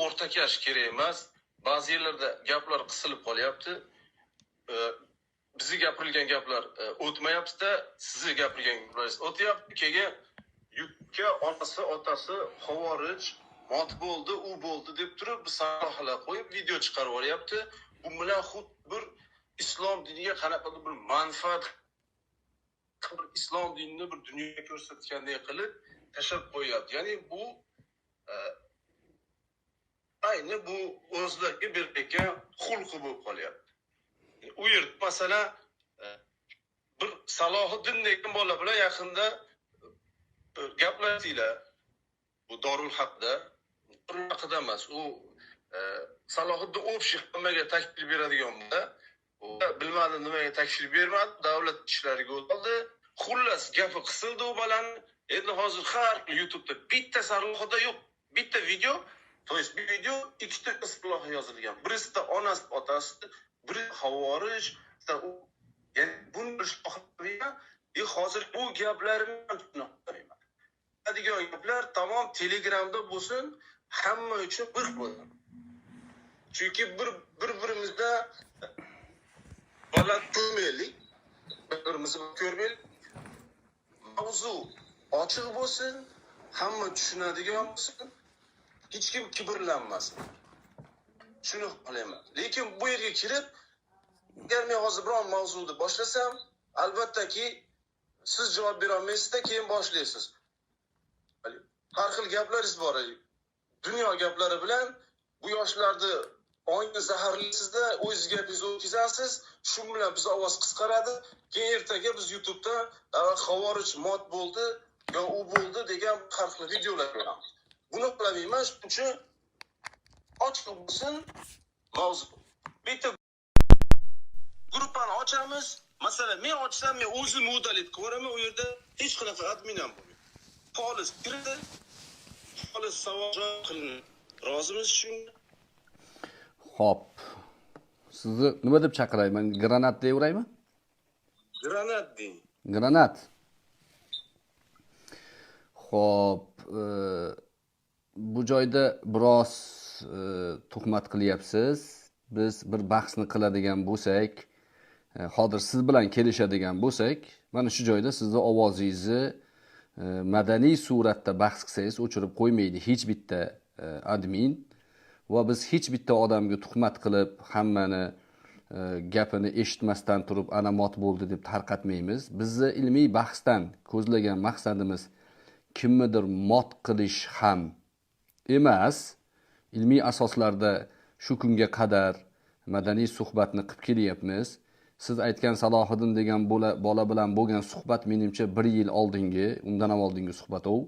O'rtakash kerak emas. Ba'zi yerlarda gaplar qisilib qolyapti. Bizni gapirilgan gaplar o'tmayapti-da, sizni gapirgan gaplaringiz o'tyapti. Keyin yukka onasi, otasi xavorij, mot bo'ldi, u bo'ldi deb turib, bir sarlavhalar qo'yib video chiqarib yuboryapti. Bu bilan xuddi bir islom diniga qanaqadir bir manfaat, bir islom dinini bir dunyoga ko'rsatgandek qilib tashlab qo'yyapti. Ya'ni bu ayni bu o'zlariga berayotgan xulqi bo'lib qolyapti. U yerda masalan bir Salohiddin degan bola bilan yaqinda gaplashdinglar. Bu Dorul Haqda, Dorul Haqda emas, u Salohiddin общий hammaga takfir beradigan bola. U bilmadim nimaga takfir bermadi, davlat ishlariga o'tdi. Xullas gapi qisildi u bolani. Endi hozir har YouTube'da bitta sarlavhada yo'q, bitta video, to есть bir video ikkita istiloh yozilgan. Birisida onasi, otasi, biri xavorij, u ya'ni buni hozir bu gaplarimni ham tushunolmayman. Degan gaplar tamom Telegramda bo'lsin, hamma uchun bir bo'lsin. Chunki bir-birimizda baland ko'rmaylik, bir-birimizni ko'rmaylik. Mavzu ochiq bo'lsin, hamma tushunadigan bo'lsin, hech kim kibrlanmasin. Shuni xohlayman. Lekin bu yerga kirib, agar men hozir biron mavzuni boshlasam, albattaki siz javob bera olmaysizda, keyin boshlaysiz. Har xil gaplaringiz bor. Dunyo gaplari bilan bu yoshlarni ongni zaharlaysizda, o'zingiz gapingizni o'tkazasiz, shu bilan biz ovoz qisqaradi. Keyin ertaga biz YouTube'da xavorij mot bo'ldi, yo u bo'ldi degan har xil videolar ko'ramiz. Buni qilmayman, shuning uchun ochiq bo'lsin mavzu. Bitta gruppani ochamiz. Masalan, men ochsam, men o'zim udalit ko'raman, u yerda hech qanaqa admin ham bo'lmaydi. Xolis kiradi, xolis savol javob qilinadi. Rozimiz shunga? Xo'p. Sizni nima deb chaqirayman? Granat deyaveraymi? Granat deng. Granat. Xo'p, bu joyda biroz tuhmat qilyapsiz. Biz bir bahsni qiladigan bo'lsak, hozir siz bilan kelishadigan bo'lsak, mana shu joyda sizni ovozingizni madaniy suratda bahs qilsangiz o'chirib qo'ymaydi hech bitta admin. Va biz hech bitta odamga tuhmat qilib, hammani gapini eshitmasdan turib ana mot bo'ldi deb tarqatmaymiz. Bizni ilmiy bahsdan ko'zlagan maqsadimiz kimnidir mot qilish ham emas. Ilmiy asoslarda shu kunga qadar madaniy suhbatni qilib kelyapmiz. Siz aytgan Salohiddin degan bola bilan bo'lgan suhbat menimcha 1 yil oldingi, undan ham oldingi suhbat u.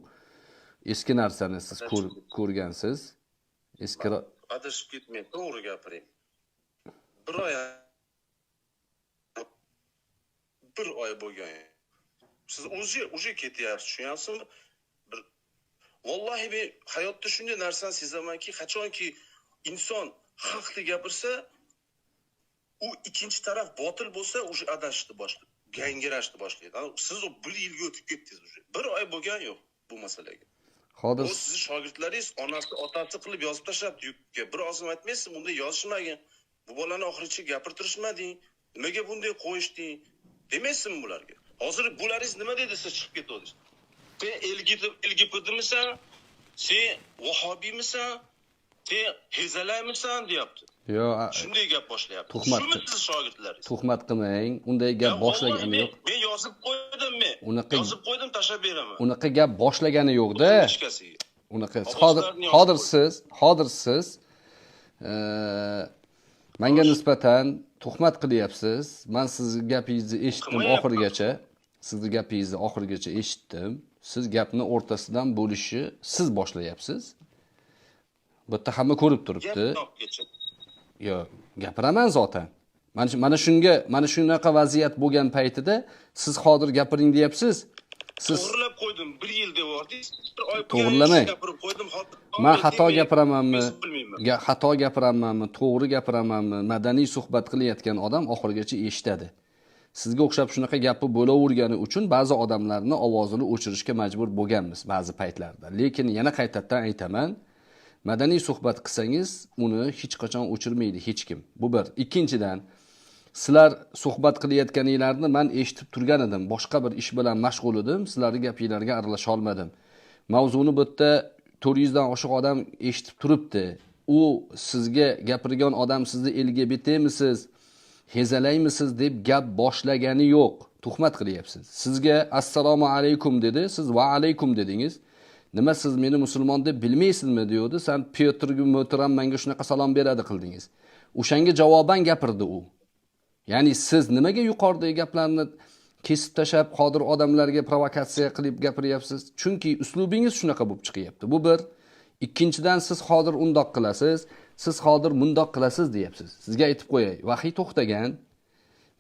Eski narsani siz ko'rgansiz. Eski adashib ketmang, to'g'ri gapiring. Bir oy bo'lgan. Siz o'zi ketyapsiz, tushunyapsizmi? Bir vallahi men hayotda shunday narsani sezamanki, qachonki inson haqni gapirsa, u ikkinchi taraf botil bo'lsa, o'sha adashishni boshlaydi, gangirashni boshlaydi. Siz u 1 yilga o'tib ketdingiz o'sha. 1 oy bo'lgan yo'q bu masalaga. Hozir u sizni shogirdlaringiz onasi, otasi qilib yozib tashlabdi yukka. Bir og'zim aytmaysiz, bunday yozishmagin. Bu bolani oxiricha gapirtirishmading. Nimaga bunday qo'yishding? Demaysizmi bularga? Hozir bularingiz nima dedi, siz chiqib ketdingiz. Sen LGBTmisan? Sen vahobiymisan? Sen hezalaymisan deyapti. Yo'q, shunday gap boshlayapti. Shumi siz shogirdlaringiz? Tuhmat qilmang, unday gap boshlagani yo'q. Men yozib qo'ydim men. Yozib qo'ydim, tashlab beraman. Unaqa gap boshlagani yo'q-da. Unaqa hozir siz menga nisbatan tuhmat qilyapsiz. Men sizni gapingizni eshitdim oxirigacha. Sizni gapingizni oxirigacha eshitdim. Siz gapni o'rtasidan bo'lishni siz boshlayapsiz. Bu yerda hamma ko'rib turibdi. Yo'q, gapiraman zaten. Mana shunga, mana shunaqa vaziyat bo'lgan paytida siz hozir gapiring deyapsiz. Siz to'g'rilab qo'ydim, 1 yil devordingiz, bir oy to'g'rilamang. Gapirib qo'ydim, Men xato gapiramanmi? Xato gapiramanmi, to'g'ri gapiramanmi? Madaniy suhbat qilayotgan odam oxirigacha eshitadi. Sizga o'xshab shunaqa gapni bo'lavergani uchun ba'zi odamlarni ovozini o'chirishga majbur bo'lganmiz ba'zi paytlarda. Lekin yana qaytadan aytaman, Madaniy suhbat qilsangiz, uni hech qachon o'chirmaydi hech kim. Bu bir. Ikkinchidan, sizlar suhbat qilayotganinglarni men eshitib turgan edim. Boshqa bir ish bilan mashg'ul edim, sizlarning gapinglarga aralasha olmadim. Mavzuni bu yerda 400 dan oshiq odam eshitib turibdi. U sizga gapirgan odam sizni LGBTmisiz, hezalaymisiz deb gap boshlagani yo'q. Tuhmat qilyapsiz. Sizga assalomu alaykum dedi, siz va alaykum dedingiz. Nima siz meni musulmon deb bilmaysizmi deydi. Sen Pyotr Mo'taram menga shunaqa salom beradi qildingiz. O'shanga javoban gapirdi u. Ya'ni siz nimaga yuqoridagi gaplarni kesib tashlab qodir odamlarga provokatsiya qilib gapiryapsiz? Chunki uslubingiz shunaqa bo'lib chiqyapti. Bu bir. Ikkinchidan, siz hozir undoq qilasiz, siz hozir mundoq qilasiz deyapsiz. Sizga aytib qo'yay, vahiy to'xtagan.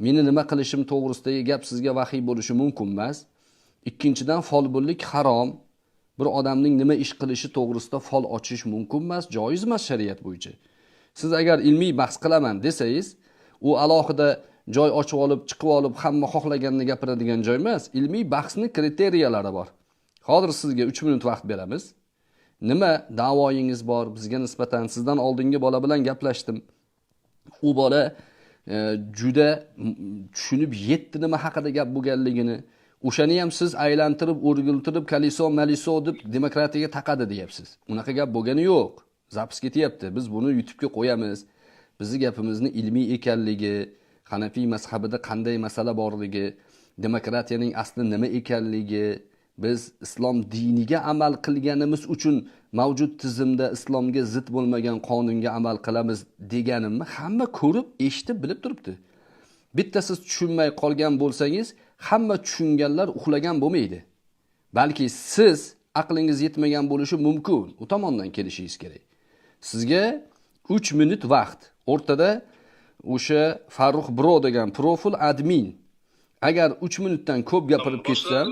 Meni nima qilishim to'g'risidagi gap sizga vahiy bo'lishi mumkin emas. Ikkinchidan, folbinlik harom. Bir odamning nima ish qilishi to'g'risida fol ochish mumkin emas, joiz emas shariat bo'yicha. Siz agar ilmiy bahs qilaman desangiz, u alohida joy ochib olib, chiqib olib, hamma xohlaganini gapiradigan joy emas. Ilmiy bahsning kriteriyalari bor. Hozir sizga 3 minut vaqt beramiz. Nima da'voyingiz bor bizga nisbatan? Sizdan oldingi bola bilan gaplashdim. U bola juda tushunib yetdi nima haqida gap bo'lganligini. O'shani ham siz aylantirib, o'rgiltirib, kaliso, maliso deb demokratiyaga taqadi deyapsiz. Unaqa gap bo'lgani yo'q. Zapis ketyapti. Biz buni YouTube'ga qo'yamiz. Bizni gapimizni ilmiy ekanligi, Hanafiy mazhabida qanday masala borligi, demokratiyaning asli nima ekanligi, biz islom diniga amal qilganimiz uchun mavjud tizimda islomga zid bo'lmagan qonunga amal qilamiz deganimni hamma ko'rib, eshitib, bilib turibdi. Bitta siz tushunmay qolgan bo'lsangiz, hamma tushunganlar uxlagan bo'lmaydi. Balki siz aqlingiz yetmagan bo'lishi mumkin. U tomondan kelishingiz kerak. Sizga 3 minut vaqt. O'rtada o'sha Farruh Bro degan profil admin. Agar 3 minutdan ko'p gapirib ketsam,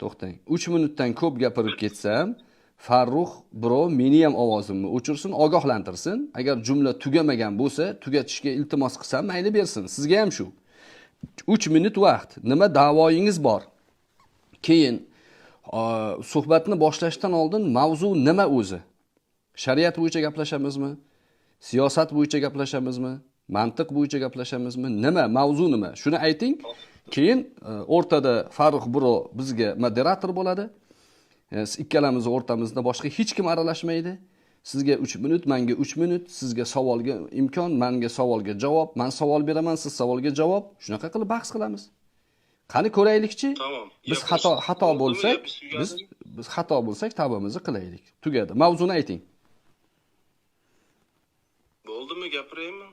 to'xtang. 3 minutdan ko'p gapirib ketsam, Farruh Bro meni ham ovozimni o'chirsin, ogohlantirsin. Agar jumla tugamagan bo'lsa, tugatishga iltimos qilsam, mayli bersin. Sizga ham shu. 3 minut vaqt. Nima da'voyingiz bor? Keyin suhbatni boshlashdan oldin mavzu nima o'zi? Shariat bo'yicha gaplashamizmi? Siyosat bo'yicha gaplashamizmi? Mantiq bo'yicha gaplashamizmi? Nima mavzu nima? Shuni ayting. Keyin o'rtada Farruh Bro bizga moderator bo'ladi. Ikkalamiz o'rtamizda boshqa hech kim aralashmaydi. Sizga 3 minut, menga 3 minut, sizga savolga imkon, menga savolga javob, men savol beraman, siz savolga javob. Shunaqa qilib bahs qilamiz. Qani ko'raylikchi? Tamam. Biz xato bo'lsak, biz xato bo'lsak tavbamizni qilaylik. Tugadi. Mavzuni ayting. Bo'ldimi, gapiraymi?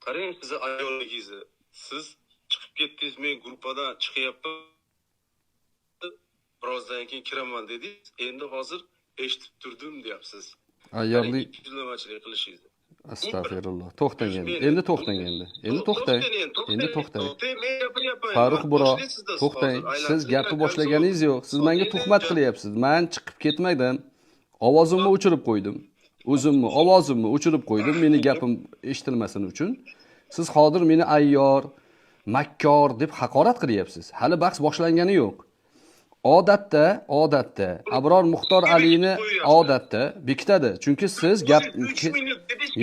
Qarang, sizni ayolligingizni. Siz chiqib ketdingiz, men gruppadan chiqyapman. Birozdan keyin kiraman dedingiz. Endi hozir eshitib turdim deyapsiz. Ayyorlik yuzlamachilik qilishingizni. Astagfirulloh. To'xtang endi. Endi to'xtang endi. Endi to'xtang. Endi to'xtang. Men gapiryapman. Farruh Bro, to'xtang. Siz gapni boshlaganingiz yo'q. Siz menga tuhmat qilyapsiz. Men chiqib ketmadim. Ovozimni o'chirib qo'ydim. O'zimni ovozimni o'chirib qo'ydim, meni gapim eshitilmasin uchun. Siz hozir meni ayyor, makkor deb haqorat qilyapsiz. Hali bahs boshlangani yo'q. Odatda Abror Muxtor Alini odatda bekitadi. Chunki siz gap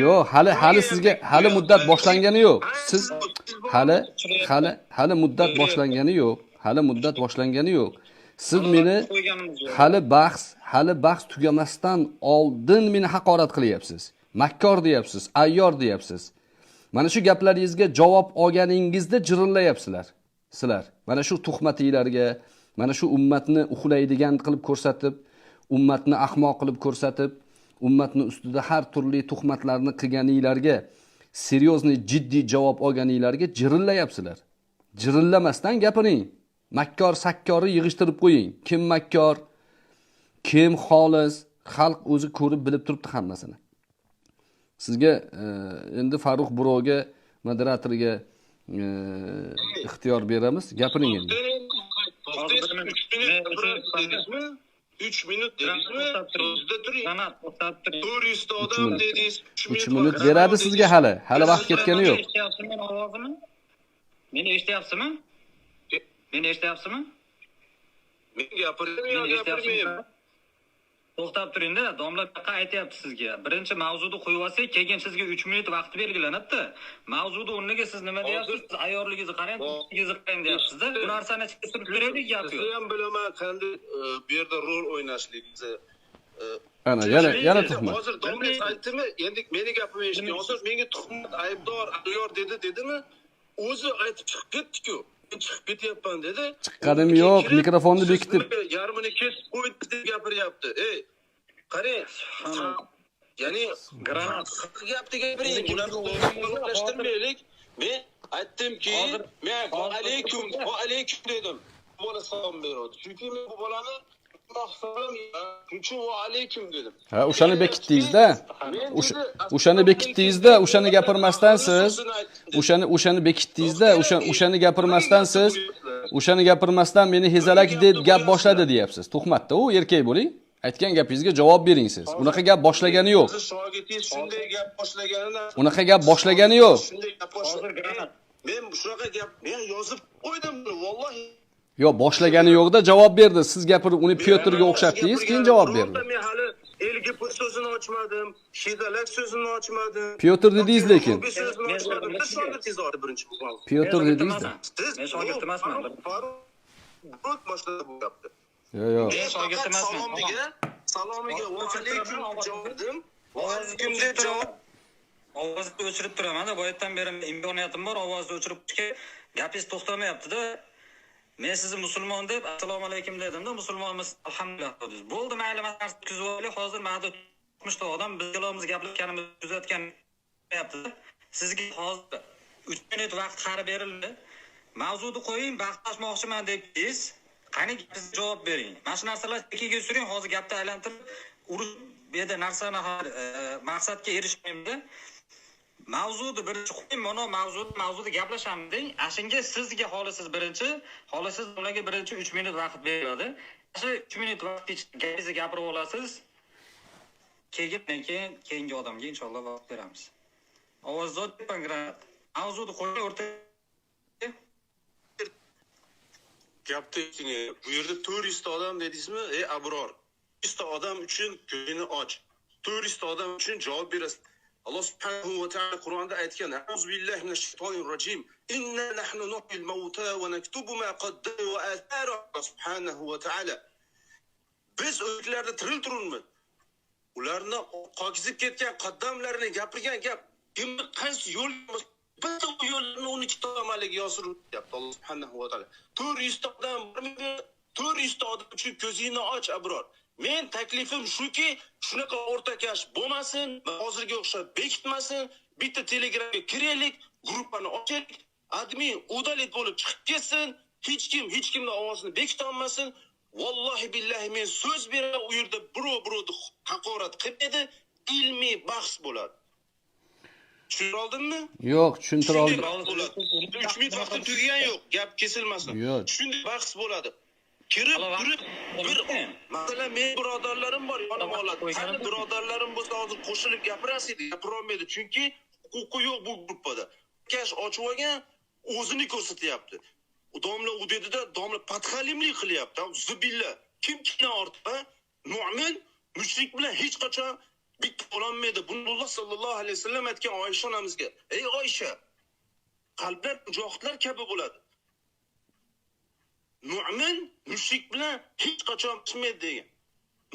yo'q, hali sizga hali muddat boshlangani yo'q. Siz hali muddat boshlangani yo'q. Hali muddat boshlangani yo'q. Siz meni hali bahs tugamasdan oldin meni haqorat qilyapsiz. Makkor deyapsiz, ayyor deyapsiz. Mana shu gaplaringizga javob olganingizda jirillayapsizlar. Sizlar mana shu tuhmatinglarga, mana shu ummatni uxlaydigan qilib ko'rsatib, ummatni ahmoq qilib ko'rsatib, ummatni ustida har turli tuhmatlarni qilganinglarga, seryozni jiddiy javob olganinglarga jirillayapsizlar. Jirillamasdan gapiring. Makkor sakkorni yig'ishtirib qo'ying. Kim makkor, kim xolis, xalq o'zi ko'rib bilib turibdi hammasini. Sizga endi Farruh Broga, moderatorga ixtiyor beramiz. Gapiring endi. 3 minut dedingizmi? So'zda turing. 400 ta odam dedingiz. 3 minut beradi sizga hali. Hali vaqt ketgani yo'q. Meni eshityapsizmi? Meni eshityapsizmi? Men gapirmayman, gapirmayman. To'xtab turing-da, domla buyoqqa aytyapti sizga. Birinchi mavzuni qo'yib olsak, keyin sizga 3 minut vaqt belgilanadi. Mavzuni o'rniga siz nima deyapsiz? Siz ayyorligingizni qarang, tingizni qarang deyapsiz-da. Bu narsani chiqarib beraylik, gap yo'q. Sizni ham bilaman qanday bu yerda rol o'ynashligingizni. Ana yana tuhmat. Hozir domla aytdimi? Endi meni gapimni eshiting. Hozir menga tuhmat, aybdor, ayyor dedi, dedimi? O'zi aytib chiqib ketdi-ku. Men chiqib ketyapman dedi. Chiqqanim yo'q, mikrofonni bekitib. Yarmini kesib qo'ydi deb gapiryapti. Ey, qarang. Ya'ni Granat gapni gapiring, bularni o'ylashtirmaylik. Men aytdimki, men va alaykum, va alaykum dedim. Bu bola salom berdi. Chunki men bu bolani shuning va alaykum dedim. Ha, o'shani bekitdingiz-da. O'shani bekitdingiz-da, o'shani gapirmasdan siz o'shani bekitdingiz-da, o'shani gapirmasdan siz o'shani gapirmasdan meni hezalak deb gap boshladi deyapsiz. Tuhmatda u, erkak bo'ling. Aytgan gapingizga javob bering siz. Unaqa gap boshlagani yo'q. Shogirdingiz shunday gap boshlaganini, unaqa gap boshlagani yo'q. Shunday gap boshladi. Men shunaqa gap men yozib qo'ydim, vallahi. Yo'q, boshlagani yo'qda javob berdi. Siz gapirib uni Pyotrga o'xshatdingiz, keyin javob berdi. Men hali LGP so'zini ochmadim, hezalak so'zini ochmadim. Pyotr dedingiz lekin. Birinchi bu. Pyotr dedingiz. Men shogird emasman. Farruh boshladi bu gapni. Yo'q, yo'q. Men shogird emasman. Salomiga va alaykum javob berdim. Va alaykum deb javob. Ovozni o'chirib turaman-da, boyatdan beri imkoniyatim bor, ovozni o'chirib qo'yishga. Gapingiz to'xtamayapti-da. Men sizni musulmon deb assalomu alaykum dedim-da, musulmonmiz, alhamdulillah dedingiz. Bo'ldi, mayli, mana narsani kuzatib olaylik. Hozir mana 60 ta odam biz ikkalamiz gaplashganimizni kuzatgan deyapti. Sizga hozir 3 minut vaqt hali berildi. Mavzuni qo'ying, bahslashmoqchiman debdingiz. Qani gapingizga javob bering. Mana shu narsalar chekkaga suring, hozir gapni aylantirib urush bu yerda narsani maqsadga erishmaymiz. Mavzuni birinchi qo'ying, mana mavzuda gaplashamiz deng. Ashunga sizga xolisiz birinchi, xolisiz ularga birinchi 3 minut vaqt beriladi. Shu 3 minut vaqt ichida gapingizni gapirib olasiz. Keyin keyingi odamga inshaalloh vaqt beramiz. Ovozni oching, granat. Mavzuni qo'ying o'rtaga. Gapni eshiting. Bu yerda 400 ta odam dedingizmi? Ey Abror, 100 ta odam uchun ko'zingni och. 400 ta odam uchun javob berasan. Alloh subhanahu va taolo Qur'onda aytgan: "Auzubillahi minash shaytonir rojim. Inna nahnu nuhyil mauta va naktubu ma qaddamu va atharu." Subhanahu va taolo. Biz o'liklarni tiriltiramiz. Ularni qokizib ketgan qaddamlarini gapirgan gap kim qaysi yo'l bitta yo'lni uni kitob amaliga yozib deyapti Alloh subhanahu va taolo. 400 ta odam, 400 ta odam uchun ko'zingni och Abror. Men taklifim shuki, shunaqa o'rtakash bo'lmasin, hozirga o'xshab bekitmasin, bitta Telegramga kiraylik, gruppani ochaylik, admin udalit bo'lib chiqib ketsin, hech kim hech kimning ovozini bekita olmasin. Vallohi billahi men so'z beraman, u yerda birov-birovni haqorat qilmaydi, ilmiy bahs bo'ladi. Tushuntira oldimmi? Yo'q, tushuntira oldim. 3 minut vaqtim tugagan yo'q, gap kesilmasin. Shunday bahs bo'ladi. Kirib turib bir masalan men birodarlarim bor, yonim oladi. Qani birodarlarim bo'lsa hozir qo'shilib gapirasiz, gapira olmaydi, chunki huquqi yo'q bu gruppada. Kash ochib olgan, o'zini ko'rsatyapti. Domla u dedida, domla patxalimlik qilyapti. Zubilla kim kimdan ortiq? Mu'min mushrik bilan hech qachon bitta bo'lolmaydi. Buni Alloh sallallohu alayhi vasallam aytgan Oysha onamizga: "Ey Oysha, qalblar mujohidlar kabi bo'ladi. Mu'min mushrik bilan hech qachon birlashmaydi" degan.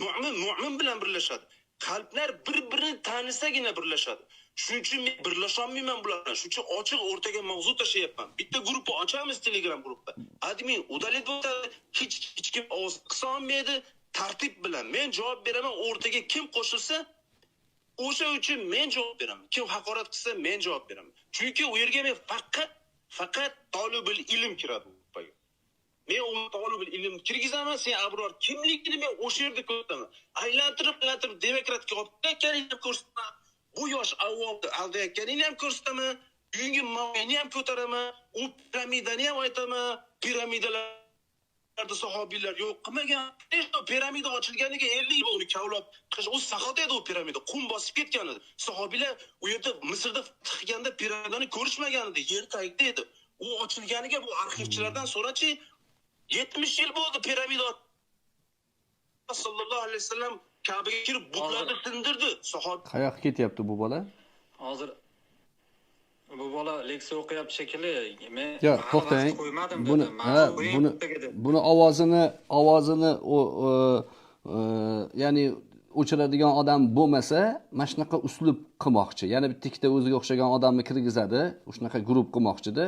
Mu'min mu'min bilan birlashadi. Qalblar bir-birini tanisagina birlashadi. Shuning uchun men birlasha olmayman bular bilan. Shuning uchun ochiq o'rtaga mavzu tashlayapman. Bitta gruppa ochamiz, Telegram gruppa. Admin udalit bo'ladi, hech kim ovoz qisa olmaydi. Tartib bilan men javob beraman, o'rtaga kim qo'shilsa o'sha uchun men javob beraman. Kim haqorat qilsa men javob beraman. Chunki u yerga men faqat tolibul ilm kiradi. Men u tolibul ilm kirgizaman, sen Abror kimligini men o'sha yerda ko'rsataman. Aylantirib demokratga olib ketganingni ko'rsataman. Bu yosh avvomni aldayotganingni ham ko'rsataman. Bugungi mavzuni ham ko'taraman, u piramidani ham aytaman. Piramidalarda sahobiylar yo'q qilmagan. Piramida ochilganiga 50 yil uni kavlab chiqish, u sahot edi u piramida, qum bosib ketgan edi. Sahobiylar u yerda Misrda chiqqanda piramidani ko'rishmagan edi, yer tagida edi. U ochilganiga bu arxivchilardan so'rachi 70 yil bo'ldi piramida. Sallallohu alayhi vasallam Ka'baga kirib butlarni sindirdi. Sahoba Qayoqqa ketyapti bu bola? Hozir bu bola leksiya o'qiyapti shekilli. Men Yo'q, hali to'xtang. vaqt qo'ymadim Buni dedim. ha, Mavzu qo'ying buni dedim. buni ovozini ya'ni o'chiradigan odam bo'lmasa, mana shunaqa uslub qilmoqchi. Yana bitta ikkita o'ziga o'xshagan odamni kirgizadi, shunaqa guruh qilmoqchida.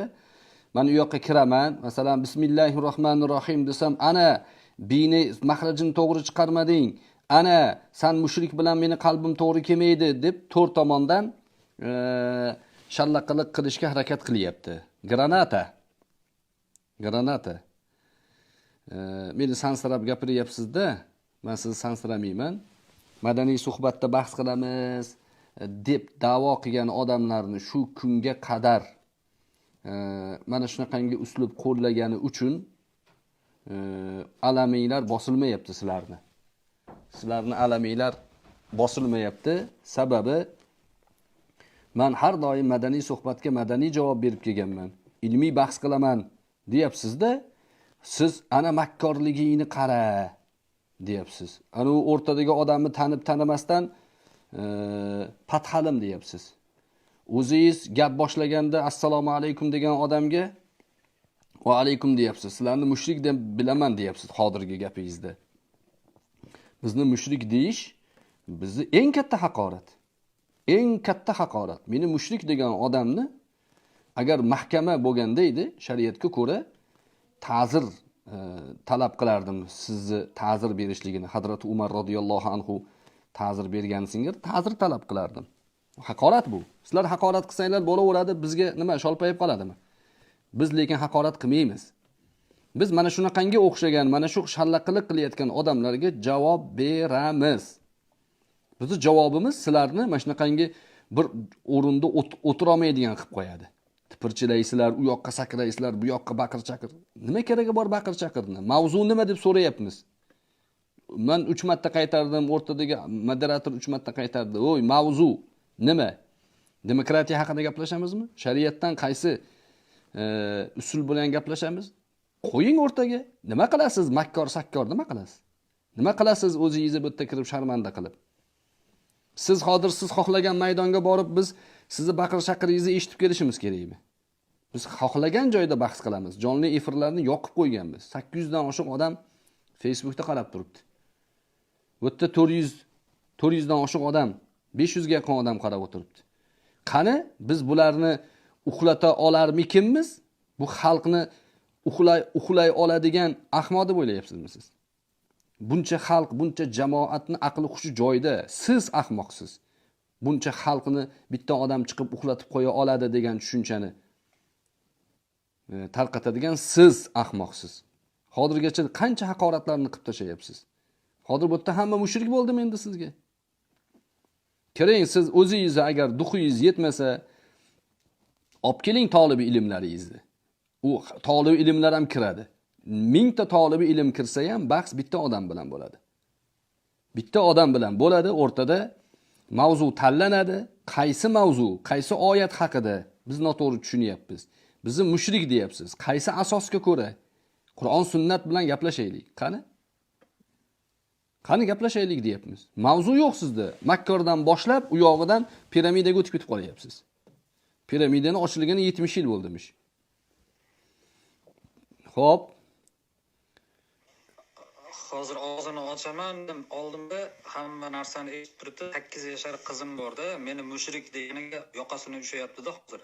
Men u yoqqa kiraman, masalan, bismillahirrohmanirrohim desam, ana bini mahrajini to'g'ri chiqarmading. Ana san mushrik bilan meni qalbim to'g'ri kelmaydi deb to'rt tomondan shallaqalik qilishga harakat qilyapti. Granata. Granata. Meni sansirab gapiryapsiz-da, men sizni sansiramayman. Madaniy suhbatda bahs qilamiz deb da'vo qilgan odamlarni shu kunga qadar mana shunaqangi uslub qo'llagani uchun alamiylar bosilmayapti sizlarni. Sizlarni alamiylar bosilmayapti. Sababi men har doim madaniy suhbatga madaniy javob berib kelganman. Ilmiy bahs qilaman deyapsiz-da, siz ana makkorligingni qara deyapsiz. Ana u o'rtadagi odamni tanib tanimasdan pathalim deyapsiz. O'zingiz gap boshlaganda assalomu alaykum degan odamga va alaykum deyapsiz. Sizlarni mushrik deb bilaman deyapsiz hozirgi gapingizda. Bizni mushrik deyish bizni eng katta haqorat. Eng katta haqorat. Meni mushrik degan odamni agar mahkama bo'lganda edi, shariatga ko'ra ta'zir talab qilardim sizni ta'zir berishligini. Hazrati Umar radhiyallohu anhu ta'zir bergan singari ta'zir talab qilardim. Haqorat bu. Sizlar haqorat qilsanglar bo'laveradi, bizga nima sholpayib qoladimi? Biz lekin haqorat qilmaymiz. Biz mana shunaqangi o'xshagan, mana shu shallaqlik qilayotgan odamlarga javob beramiz. Bizning javobimiz sizlarni mana shunaqangi bir o'rinda o'tira olmaydigan qilib qo'yadi. Tipirchilaysizlar, u yoqqa sakraysizlar, bu yoqqa baqir-chaqir. Nima keragi bor baqir-chaqirni? Mavzu nima deb so'rayapmiz. Men 3 marta qaytardim, o'rtadagi moderator 3 marta qaytardi. Oy, mavzu nima? Demokratiya haqida gaplashamizmi? Shariatdan qaysi usul bilan gaplashamiz? Qo'ying o'rtaga. Nima qilasiz? Makkor sakkor nima qilasiz? Nima qilasiz o'zingizni bu yerda kirib sharmanda qilib? Siz hozir siz xohlagan maydonga borib biz sizni baqir-chaqiringizni eshitib kelishimiz kerakmi? Biz xohlagan joyda bahs qilamiz. Jonli efirlarni yoqib qo'yganmiz. 800 dan oshiq odam Facebookda qarab turibdi. Bu yerda 400 dan oshiq odam, 500 ga yaqin odam qarab o'tiribdi. Qani biz bularni uxlata olarmikinmiz? Bu xalqni uxlay oladigan ahmoq deb o'ylayapsizmi siz? Buncha xalq, buncha jamoatni aqli hushi joyida, siz ahmoqsiz. Buncha xalqni bitta odam chiqib uxlatib qo'ya oladi degan tushunchani tarqatadigan siz ahmoqsiz. Hozirgacha qancha haqoratlarni qilib tashlayapsiz. Hozir bu yerda hamma mushrik bo'ldimi endi sizga? Kiring, siz o'zingizni agar duxingiz yetmasa, olib keling tolibi ilmlaringizni. U tolibi ilmlar ham kiradi. 1000 ta tolibi ilm kirsa ham bahs bitta odam bilan bo'ladi. Bitta odam bilan bo'ladi, o'rtada mavzu tanlanadi. Qaysi mavzu, qaysi oyat haqida biz noto'g'ri tushunyapmiz? Bizni mushrik deyapsiz. Qaysi asosga ko'ra? Qur'on sunnat bilan gaplashaylik. Qani? Qani gaplashaylik deyapmiz. Mavzu yo'q sizda. Makkordan boshlab u yog'idan piramidaga o'tib ketib qolyapsiz. Piramidani ochilgani 70 yil bo'ldimish. Xo'p. Hozir og'zini ochaman, oldimda hamma narsani eshitib turibdi. 8 yashar qizim borda, meni mushrik deganiga yoqasini ushlayapti-da hozir.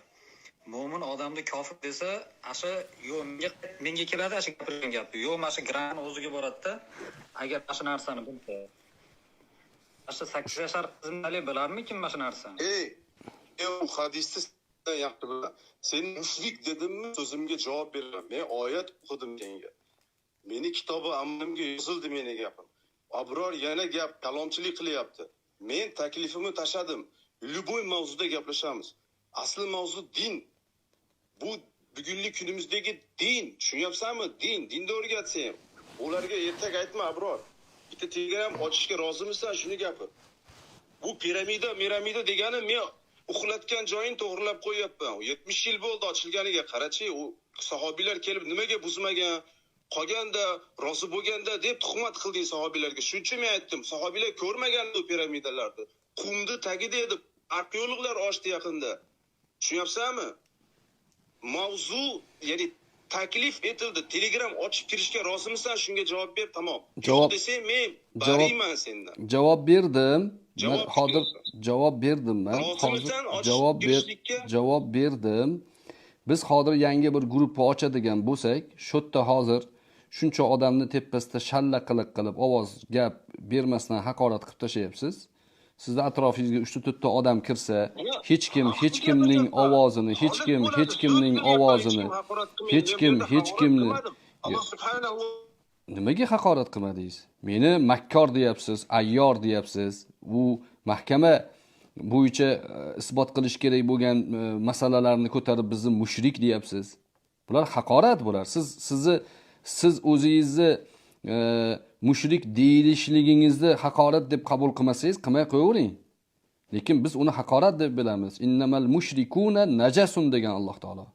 Mo'min odamni kofir desa, asha yo'q menga keladi, asha gapirgan gap. Yo'q, mana shu gran o'ziga boradi-da. Agar mana shu narsani bilsa. Asha 8 yashar qizim hali bilarmikin mana shu narsani? Ey, u hadisni yaxshi bilaman. Sen mushrik dedimmi, so'zimga javob beraman. Men oyat o'qidim senga. Meni kitobi amalimga yozildi meni gapim. Abror yana gap kalomchilik qilyapti. Men taklifimni tashladim. Любой mavzuda gaplashamiz. Asl mavzu din. Bu bugungi kunimizdagi din. Tushunyapsanmi? Din, dinni o'rgatsang. Ularga ertak aytma Abror. Bitta Telegram ochishga rozimisan, shuni gapir. Bu piramida, miramida degani men uxlatgan joyini to'g'rilab qo'yapman. 70 yil bo'ldi ochilganiga. Qarachi, u sahobiylar kelib nimaga buzmagan? Qolganda, rozi bo'lganda deb tuhmat qilding sahobiylarga. Shuning uchun men aytdim, sahobiylar ko'rmagan u piramidalarni. Qumni tagida edi. Arxeologlar ochdi yaqinda. Tushunyapsanmi? Mavzu, ya'ni taklif etildi. Telegram ochib kirishga rozimisan? Shunga javob ber, tamom. Yo'q desang, men bariyman sendan. Javob berdim. Men hozir javob berdim men. Hozir javob berdim. Biz hozir yangi bir guruh ochadigan bo'lsak, shu yerda hozir shuncha odamni tepasida shalla qiliq qilib, ovoz gap bermasdan haqorat qilib tashlayapsiz. Sizni atrofingizga 3-4 ta odam kirsa, hech kim hech kimning ovozini, hech kim hech kimning ovozini, hech kim hech kimni nimaga haqorat qilmadingiz? Meni makkor deyapsiz, ayyor deyapsiz. U mahkama bo'yicha isbot qilish kerak bo'lgan masalalarni ko'tarib bizni mushrik deyapsiz. Bular haqorat bular. Siz o'zingizni mushrik deyilishligingizni haqorat deb qabul qilmasangiz, qilmay qo'yavering. Lekin biz uni haqorat deb bilamiz. Innamal mushrikuna najasun degan Alloh taolo.